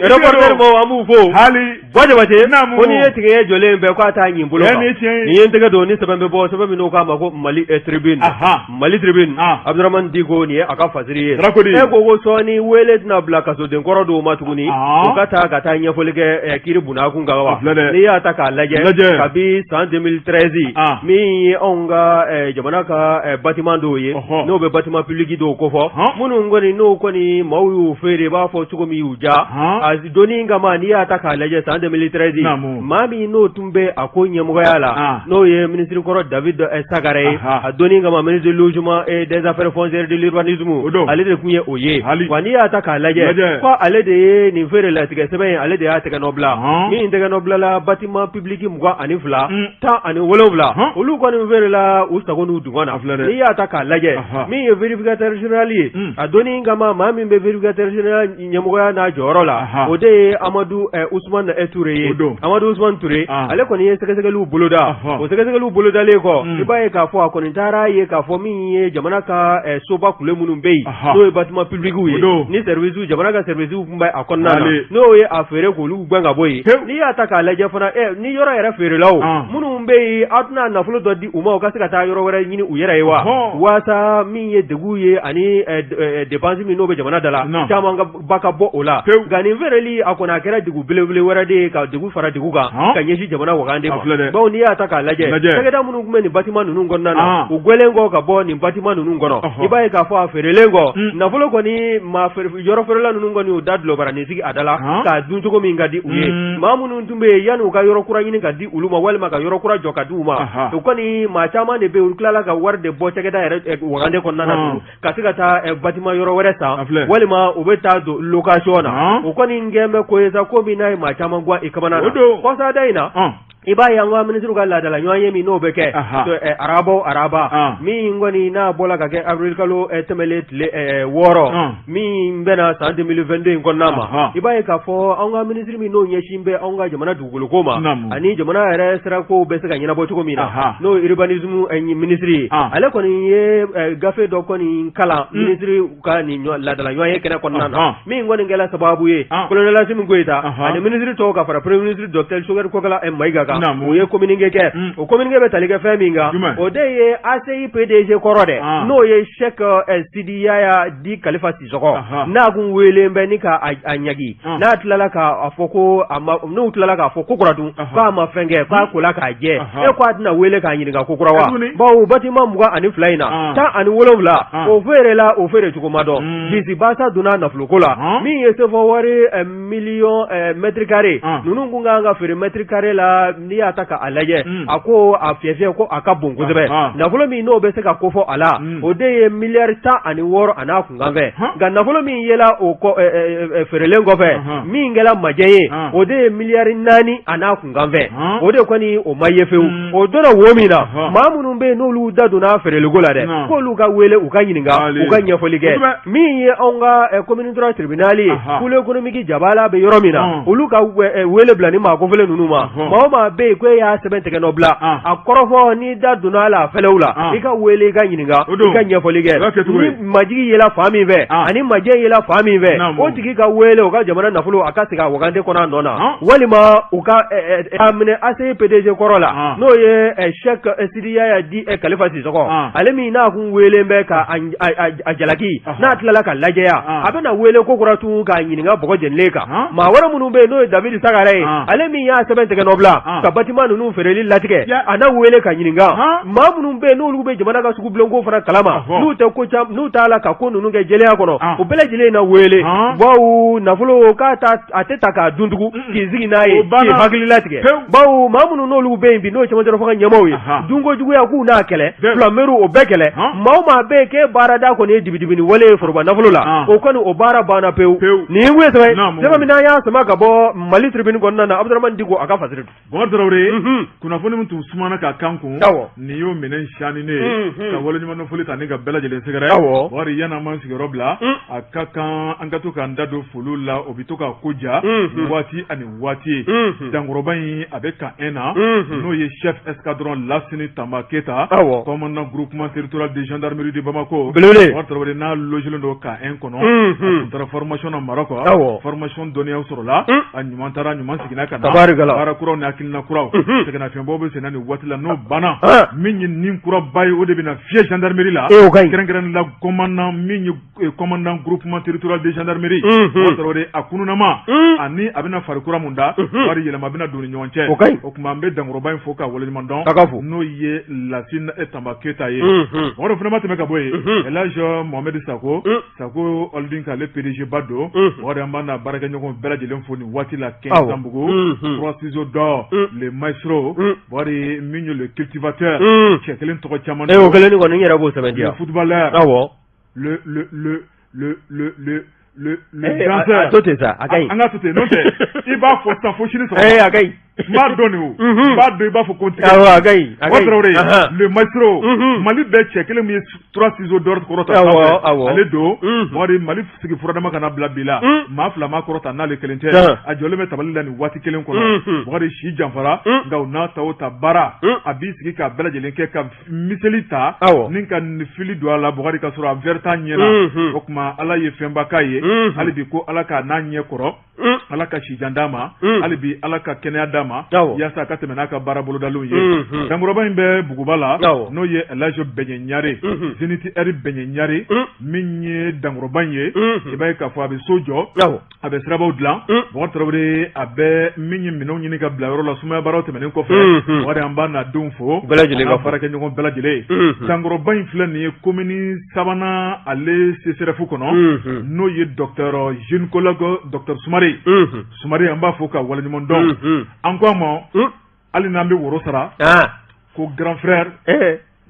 Reporter mɔgɔw, an b'u fo. Hali. Bɔ Jabate. Ko n'i ye tigɛ jɔlen bɛɛ k'a taa ɲin bolo kan. Nin ye tiɲɛ ye. Nin ye n tɛgɛ don ni sɛbɛn bɛ bɔ, sɛbɛn min n'o k'a ma ko Mali Tribune. Mali Tribune. Abudramani Diko, nin ye a ka fasiri ye. E ko sɔɔni wele tɛna bila kasoden kɔrɔ dɔw ma tuguni, u ka taa ka taa ɲɛfɔli kɛ kiiri bunakun kan wa? N'i y'a ta k'a lajɛ, kabi san 2013, min ye anw ka jamana ka bâtiment dɔw ye, n'o bɛ bâtiment public dɔw kofɔ, minnu kɔni n'o kɔni maaw y'u feere i b'a fɔ cogo min y'u ja a donni kama. N'i y'a ta k'a lajɛ, san 2013, maa min n'o tun bɛ a ko ɲɛmɔgɔya la, n'o ye minisiri kɔrɔ David Sagara ye, a donni kama ministre du logement et des affaires foncières, de l'urbanisme, ale de tun ye o ye. Wa n'i y'a ta k'a lajɛ, ko ale de ye nin feere latigɛ sɛbɛn ye, ale de y'a tɛgɛ nɔ bila. Min tɛgɛ nɔ bilala, bâtiment public 22, 17, olu kɔni feerela u sago n'u dungɔ na. N'i y'a ta k'a lajɛ, min ye vérificateur général ye, a donni kama maa min bɛ vérificateur général ɲɛmɔgɔya n'a jɔyɔrɔ la, o de ye Amadu Usumani Ture ye. Amadu Usumani Ture, ale kɔni ye sɛgɛsɛgɛliw boloda. O sɛgɛsɛgɛliw bolodalen kɔ, i b'a ye k'a fɔ a kɔni taara ye k'a fɔ min ye jamana ka soba kule minnu bɛ yen, n'o ye bâtiment publicw ye, ni service, jamana ka service tun bɛ a kɔnɔna na, n'o ye a feere k'olu gɛn ka bɔ yen. N'i y'a ta k'a lajɛ fana, ni yɔrɔ yɛrɛ feerela o, minnu bɛ yen, aw tɛna nafolo dɔ di u ma u ka se ka taa yɔrɔ wɛrɛ ɲini u yɛrɛ ye wa, waasa min ye degun ye ani dépense min n'o bɛ jamana da la caman ba ka bɔ o la nka nin feereli a kɔni a kɛra degun belebele wɛrɛ de ye ka degun fara degun kan ka ɲɛsin jamana wagande ma bawo n'i y'a ta k'a lajɛ cakɛda minnu tun bɛ nin bâtiment ninnu kɔnɔna na u gɛnlen kɔ ka bɔ nin bâtiment ninnu kɔnɔ i b'a ye k'a fɔ a feerelen kɔ nafolo kɔni maa yɔrɔ feerela ninnu kɔni u da dulɔbaranin sigi a da la k'a dun cogo min ka di u ye maa minnu tun bɛ yen yanni u ka yɔrɔ kura ɲini ka di olu ma walima ka yɔrɔ kura jɔ ka di u ma o kɔni maa caman de bɛ yen u tilala ka wari de bɔ cakɛda yɛrɛ wagande kɔnɔna na ka se ka taa bâtiment yɔrɔ wɛrɛ san walima u bɛ taa don location na o kɔni kɛlen bɛ ko ye sa ko min n'a ye maa caman gwan i kamana na kɔsada in na i b'a ye an ka minisiriw ka laadala ɲɔgɔnye min n'o bɛ kɛ araba o araba min kɔni n'a bɔra ka kɛ avril kalo tɛmɛlen tile 6 min bɛna san 2022 in kɔnɔna ma i b'a ye k'a fɔ an ka minisiri min n'o ɲɛsin bɛ anw ka jamana dugukolo ko ma ani jamana yɛrɛ sirakow bɛ se ka ɲɛnabɔ cogo min na n'o ye urbanisme minisiri ye ale kɔni ye gafe dɔ kɔni kalan minisiri ka nin laadala ɲɔgɔnye kɛnɛ kɔnɔna na min kɔni kɛra sababu ye colonel Asimi Goyita ani minisiri tɔw ka fara premier ministre docteur Choguel Kokala Mayiga kan u ye communiqué kɛ o communiqué bɛ tali kɛ fɛn min kan o de ye ACI PDG kɔrɔ dɛ n'o ye Cheikh Sidi Yaya dit Kalifa Sisɔkɔ n'a kun weelen bɛ ni ka a ɲangi n'a tilala k'a fɔ ko a ma n'u tilala k'a fɔ ko kura dun k'a ma fɛn kɛ k'a kola k'a jɛ e ko a tɛna wele k'a ɲininka ko kura wa bawo bâtiment 22 in na 17 o feerela o feere cogo ma dɔn bisibasa donna nafoloko la min ye CFA wari miliyɔn mètre carré ninnu kun kan ka feere mètre carré la n'i y'a ta k'a lajɛ a ko a fiyɛfiyɛ ko a ka bon kosɛbɛ nafolo min n'o bɛ se ka kofɔ a la o de ye miliyari 16 a n'a kunkanfɛn nka nafolo min yela o feerelen kɔfɛ min kɛra majɛ ye o de ye miliyari 4 a n'a kunkanfɛn o de kɔni o ma ye fewu o donna wo min na maa minnu bɛ yen n'olu da donna feereliko la dɛ k'olu ka wele u ka ɲininka u ka ɲɛfɔli kɛ min ye anw ka commune 3 tribunal ye pôle économique Jabala bɛ yɔrɔ min na olu ka wele bila ni maa kofɔlen ninnu ma maa o maa bɛ yen ko e y'a sɛbɛn tigɛ nɔ bila a kɔrɔfɔ n'i da donna a la a fɛlɛw la i ka wele i ka ɲininka i ka ɲɛfɔli kɛ ni majigi yela fan min fɛ ani majɛ yela fan min fɛ o tigi ka wele u ka jamana nafolo a ka segin a wagande kɔnɔ a nɔ na walima u ka a minɛ ACI PDG kɔrɔ la n'o ye Cheikh Sidi Yaya dit Kalifa Sisɔkɔ ale min n'a kun weelen bɛ ka a jalaki n'a tilala ka lajɛya a bɛna wele ko kura tun k'a ɲininka bɔgɔ jenilen kan maa wɛrɛ minnu bɛ yen n'o ye David Sagara ye ale min y'a sɛbɛn tigɛ nɔ bila ka bâtiment ninnu feereli latigɛ a na wele ka ɲininka maa minnu bɛ yen n'olu bɛ jamana ka sugubulonko fana kalama n'u tɛ ko n'u t'a la ka ko ninnu kɛ jɛlenya kɔnɔ u bɛɛ lajɛlen na wele bawo nafolo k'a ta a tɛ ta k'a dun tugun k'i sigi n'a ye k'i hakili latigɛ bawo maa minnu n'olu bɛ yen bi n'o ye cɛmancɛ fanga ɲɛmaaw ye dunko juguya k'u n'a kɛlɛ fulameriw o bɛɛ kɛlɛ maa o maa bɛ yen k'e baarada kɔni ye dibidibini wale ye foroba nafolo la o kɔni o baara banna pewu nin ye sɛbɛn sɛbɛn min n'an y'a sama ka bɔ Mali Tribune kɔnɔna na Abudramani Diko a ka fasiri don Bɔkari Tarawele kunnafoni min tun sumana ka kan kun nin y'o minɛ sani ne ye ka waleɲumandɔn foli ta ni ka bɛɛ lajɛlen sɛgɛrɛ Bɔkari yanni an b'an sigiyɔrɔ bila a ka kan an ka to k'an da don foliw la o bɛ to ka ko ja waati ani waati dankɔrɔba in a bɛ camp 1 na n'o ye chef escadron Lasini Tanba Keyita commandant groupement territorial de gendarmerie de Bamako Bɔkari Tarawele n'a logélen don camp 1 kɔnɔ a tun taara formation na Maroc formation dɔnniyaw sɔrɔla a ɲuman taara ɲuman seginna ka na baara kuraw ni hakilina kuraw sɛgɛnnafiɲɛbɔ bɛ senna nin waati la n'o banna min ye ni kuraba ye o de bɛna fiyɛ gendarmerie la kɛrɛnkɛrɛnnen la commandant min ye commandant groupement territorial de gendarmerie Bɔkari Tarawele a kununama ani a bɛna fari kura mun da wari yɛlɛma bɛna don ni ɲɔgɔn cɛ o tuma an bɛ dankɔrɔba in fo ka waleɲuman dɔn n'o ye Lasini Tanba Keyita ye o fana ma tɛmɛ ka bɔ yen Elhaji Mohamed Sako Sako Holding k'ale PDG ba don Bɔkari an b'a n'a baarakɛɲɔgɔn bɛɛ lajɛlen fo nin waati la Kɛnzanbugu trois ciseaux d'or le maestro Bɔkari min ye le cultivateur cɛ kelen tɔgɔ caman o kelen kɔni n yɛrɛ b'o sɛbɛntiya le footballeur awɔ le le le le le le le le danseur a to ten sa a ka ɲi an ka to ten n'o tɛ i b'a fɔ sisan fo sini sɔgɔma a ka ɲi n b'a dɔn de o n b'a dɔn i b'a fɔ ko n tigɛ awɔ a ka ɲi a ka ɲi Tarawele le maestro Mali bɛɛ cɛ kelen min ye trois ciseaux d'or kɔrɔta awɔ awɔ ale don Bɔkari Mali sigi furadama kana bila bi la maa fila ma kɔrɔta n'ale kelen tɛ a jɔlen bɛ tabali la nin waati kelen kɔnɔ Bɔkari si janfara nka o n'a ta o ta baara a b'i sigi k'a bɛɛ lajɛlen kɛ ka miseli ta ni ka fili don a la Bɔkari ka sɔrɔ a verre t'a ɲɛ na o tuma Ala ye fɛnba k'a ye hali bi ko Ala k'a n'a ɲɛ kɔrɔ. Ala ka sijan d'a ma, hali bi Ala ka kɛnɛya d'a ma, yaasa a ka tɛmɛ n'a ka baara bolodalenw ye. Dankɔrɔba in bɛ Buguba la, n'o ye Elhaji Bɛɲɛ Ɲare, Zenith Air Bɛɲɛ Ɲare, min ye dankɔrɔba in ye. I b'a ye k'a fɔ a bɛ so jɔ, a bɛ sirabaw dilan. Bɔkari Tarawele, a bɛ min ye minɛnw ɲini ka bila yɔrɔ la sumaya baaraw tɛmɛnen kɔfɛ. Bɔkari, an b'a n'a denw fo, bɛɛ lajɛlen ka baarakɛɲɔgɔn bɛɛ lajɛlen. Dankɔrɔba in filɛ nin ye commune sabanan ale CSRéf kɔnɔ, n'o ye docteur gynécologue docteur Sumare. Sumare, an b'a fo ka waleɲuman dɔn. An ko a ma, hali n'an bɛ woro sara, ko grand frère,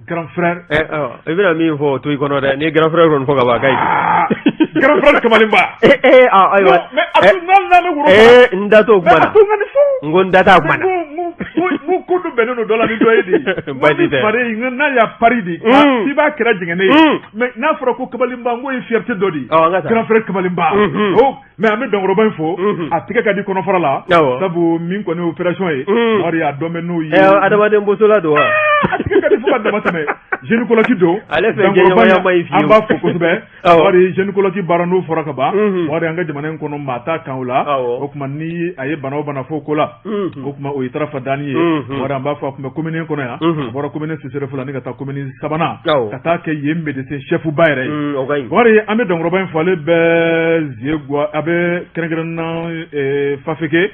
grand frère. I bɛna min fɔ o to i kɔnɔ dɛ. N'i ye grand frère kɔni fɔ ka ban, a ka ɲi. Grand frère kamalenba. Ayiwa. Mais a to n'an bɛ woro sara. N da t'o kuma na. A to n ka nin fɔ. N ko n da t'a kuma na. N ko dɔ bɛnnen don dɔ la ni dɔ ye de. Baasi tɛ. Sumare, n'a y'a pari de. I b'a kɛra jɛngɛnen ye. Mais n'a fɔra ko kamalenba, n ko ye fierté dɔ de ye. Grand frère kamalenba. Mais an bɛ dankɔrɔba in fo, a tigɛ ka di kɔnɔfara la, sabu min kɔni ye opération ye, wari a dɔn bɛ n'o ye. Adamaden bosola don wa? A tigɛ ka di fo ka dama tɛmɛ. Gynécologue don. Ale fɛ jɛɲɔgɔnya ma ɲi fiyewu. An b'a fo kosɛbɛ. Wari gynécologue baara n'o fɔra ka ban, wari an ka jamana in kɔnɔ, maa t'a kan o la. O tuma ni a ye bana o bana fɔ o ko la, o tuma o ye tarafa danni ye. Wari an b'a fɔ, a tun bɛ commune kɔnɔ yan, a bɔra commune CSRéf la ni ka taa commune sabanan, ka taa kɛ yen médecin chef ba yɛrɛ ye. Wari an bɛ dankɔrɔba in fo, ale bɛ Zeguwa, a bɛ kɛrɛnkɛrɛnna Fafeke,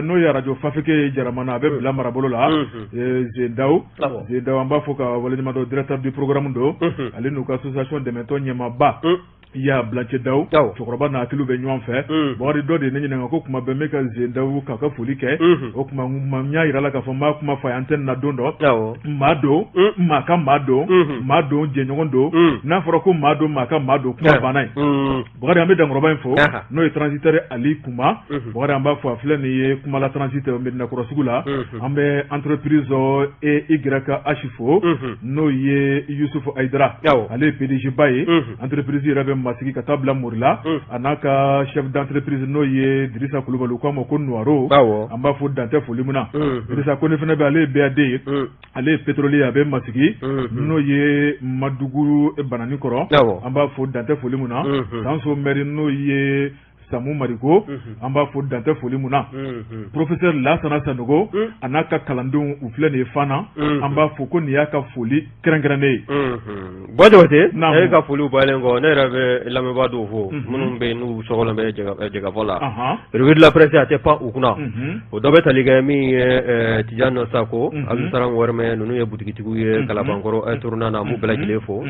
n'o ye arajo Fafeke ye Jaramana, a bɛ bila marabolo la. Zendaw, Zendaw, an b'a fɔ ka waleɲuman dɔn. Directeur du programme don, ale n'u ka association dɛmɛtɔ ɲɛmaaba ya Blancɛ Daw, cɛkɔrɔba n'a hakiliw bɛ ɲɔgɔn fɛ. Bakari dɔ de ye ne ɲininka ko kuma bɛɛ n bɛ ka Zendaw k'a ka foli kɛ. O tuma n y'a jira la k'a fɔ n b'a kuma fɔ a ye antenne na don dɔ. Maa don, maa ka maa don, maa don, jɛɲɔgɔn don. N'a fɔra ko maa don, maa ka maa don, kuma banna yen. Bakari, an bɛ dankɔrɔba in fo, n'o ye transitaire Ali Kuma. Bakari, an b'a fɔ, a filɛ nin ye Kumala transit Medinakɔrɔ sugu la. An bɛ entreprise EYH fo, n'o ye Yusufu Ayidara, ale ye PDG ba ye. Entreprise yɛrɛ bɛ Masigi ka taa bila Morila, a n'a ka chef d'entreprise, n'o ye Dirisa Kulubali, u k'a ma ko Nuwaro. An b'a fɔ dantɛ foli min na. Dirisa Kone fana bɛ, ale ye BAD ye, ale ye pétrolier, a bɛ Masigi, n'o ye Madugu Banani kɔrɔ. An b'a fɔ dantɛ foli min na. Sanso maire, n'o ye Samu Mariko, an b'a fɔ dantɛ foli min na. Professeur Lasana Sanogo, a n'a ka kalandenw, u filɛ nin ye Fana. An b'a fɔ ko nin y'a ka foli kɛrɛnkɛrɛnnen ye. Bɔ Jabate, e ka foliw bɔlen kɔ, ne yɛrɛ bɛ lamɛnbaa dɔw fo minnu bɛ yen n'u sɔgɔlen bɛ jɛkafɔ la. Revue de la presse a tɛ pan u kunna. O dɔ bɛ tali kɛ min ye Tijani Sako, Abdulsalam Wɔrɛmɛ, ninnu ye butigitigiw ye Kalabankɔrɔ tournant na, an b'u bɛɛ lajɛlen fo.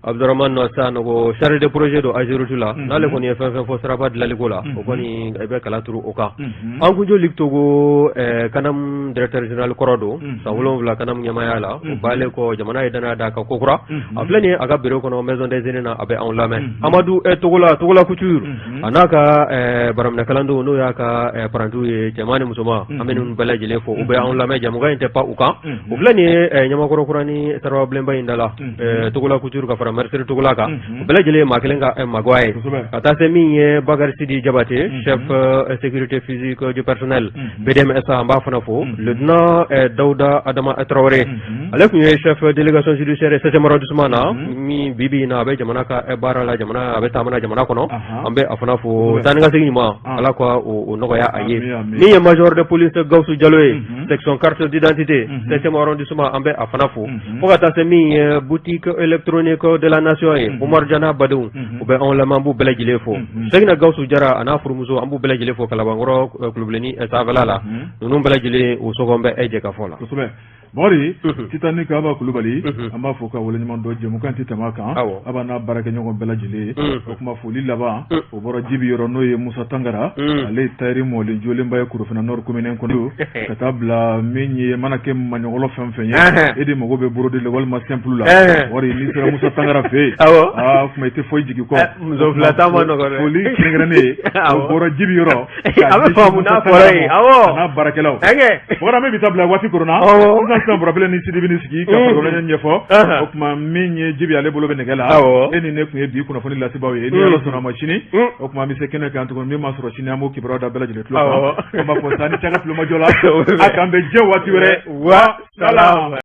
Abdurahman Sanogo, chargé de projet don Ageroute la, n'ale kɔni ye fɛn fɛn fɔ siraba dilanliko la, o kɔni i bɛ kala turu o kan. An kunjo Luc Togo, CANAM directeur général kɔrɔ don, san 7 CANAM ɲɛmaaya la, o balen kɔ, jamana ye danaya d'a kan kokura. A filɛ nin ye a ka bureau kɔnɔ maison des aînés na, a bɛ anw lamɛn. Amadu Togola, Togola Couture, a n'a ka baraminɛ kalandenw, n'o y'a ka parantiw ye, cɛman ni musoman, an bɛ ninnu bɛɛ lajɛlen fo, u bɛ anw lamɛn. Jɛmukan in tɛ pan u kan. U filɛ nin ye Ɲamakɔrɔ kura ni Sarababilenba in da la, Togola Couture ka fara Mercedes Togola kan, u bɛɛ lajɛlen ye maa kelen ka magwa ye. Ka taa se min ye Bakari Sidi Jabate, chef sécurité physique du personnel BDMS, an b'a fana fo. Lieutenant Dawuda Adama Tarawele, ale tun ye chef délégation judiciaire 7e arrondissement na, min bi bi in na a bɛ jamana ka baara la, jamana a bɛ taama na jamana kɔnɔ, an bɛ a fana fo. Taa ni ka segin ɲuman, Ala ka o nɔgɔya a ye. Min ye major de police Gawusu Jalo ye, section carte d'identité 7e arrondissement, an bɛ a fana fo. Fo ka taa se min ye boutique électronique de la nation ye, Umaru Jana badenw, u bɛ anw lamɛn, an b'u bɛɛ lajɛlen fo. Segina Gawusu Jara a n'a furumuso, an b'u bɛɛ lajɛlen fo Kalabankɔrɔ Kulubilenni sanfɛla la. Ninnu bɛɛ lajɛlen u sɔgɔn bɛ e jɛkafɔ la. Bakari Titanic Aba Kulubali, an b'a fo ka waleɲuman dɔn. Jɛmukan tɛ tɛmɛ a kan, Aba n'a baarakɛɲɔgɔn bɛɛ lajɛlen ye. O tuma foli laban, o bɔra Jibi yɔrɔ, n'o ye Musa Tangara, ale ye tayɛri mɔlen jolenba ye Korofina Nord commune kɔnɔ, ka taa bila min ye mana kɛ maɲɔgɔlɔ fɛn fɛn ye, e de mago bɛ brodé la walima simple la, wari n'i sera Musa Tangara fɛ yen, aa tuma i tɛ foyi jigin kɔ. Muso fila ta ma nɔgɔn dɛ. Foli kɛrɛnkɛrɛnnen ye, o bɔra Jibi yɔrɔ. A bɛ faamu n'a fɔra yen, awɔ. A n'a baarakɛlaw. Bakari, an bɛ bi ta bila waati koronna. Sisan sisan Burabele ni Sidibi ni sigi ka farikolo ɲɛfɔ. O tuma min ye Jibi, ale bolo bɛ nɛgɛ la. E ni ne tun ye bi kunnafoni lasebaaw ye. Ni Ala sɔnna a ma sini, o tuma an bɛ se kɛnɛ kan tuguni. Min ma sɔrɔ sini, an b'o kibaruya da bɛɛ lajɛlen tulo kan. An b'a fɔ sa ni cɛ ka tulomajɔ la, a k'an bɛn diɲɛ waati wɛrɛ. Wa salam.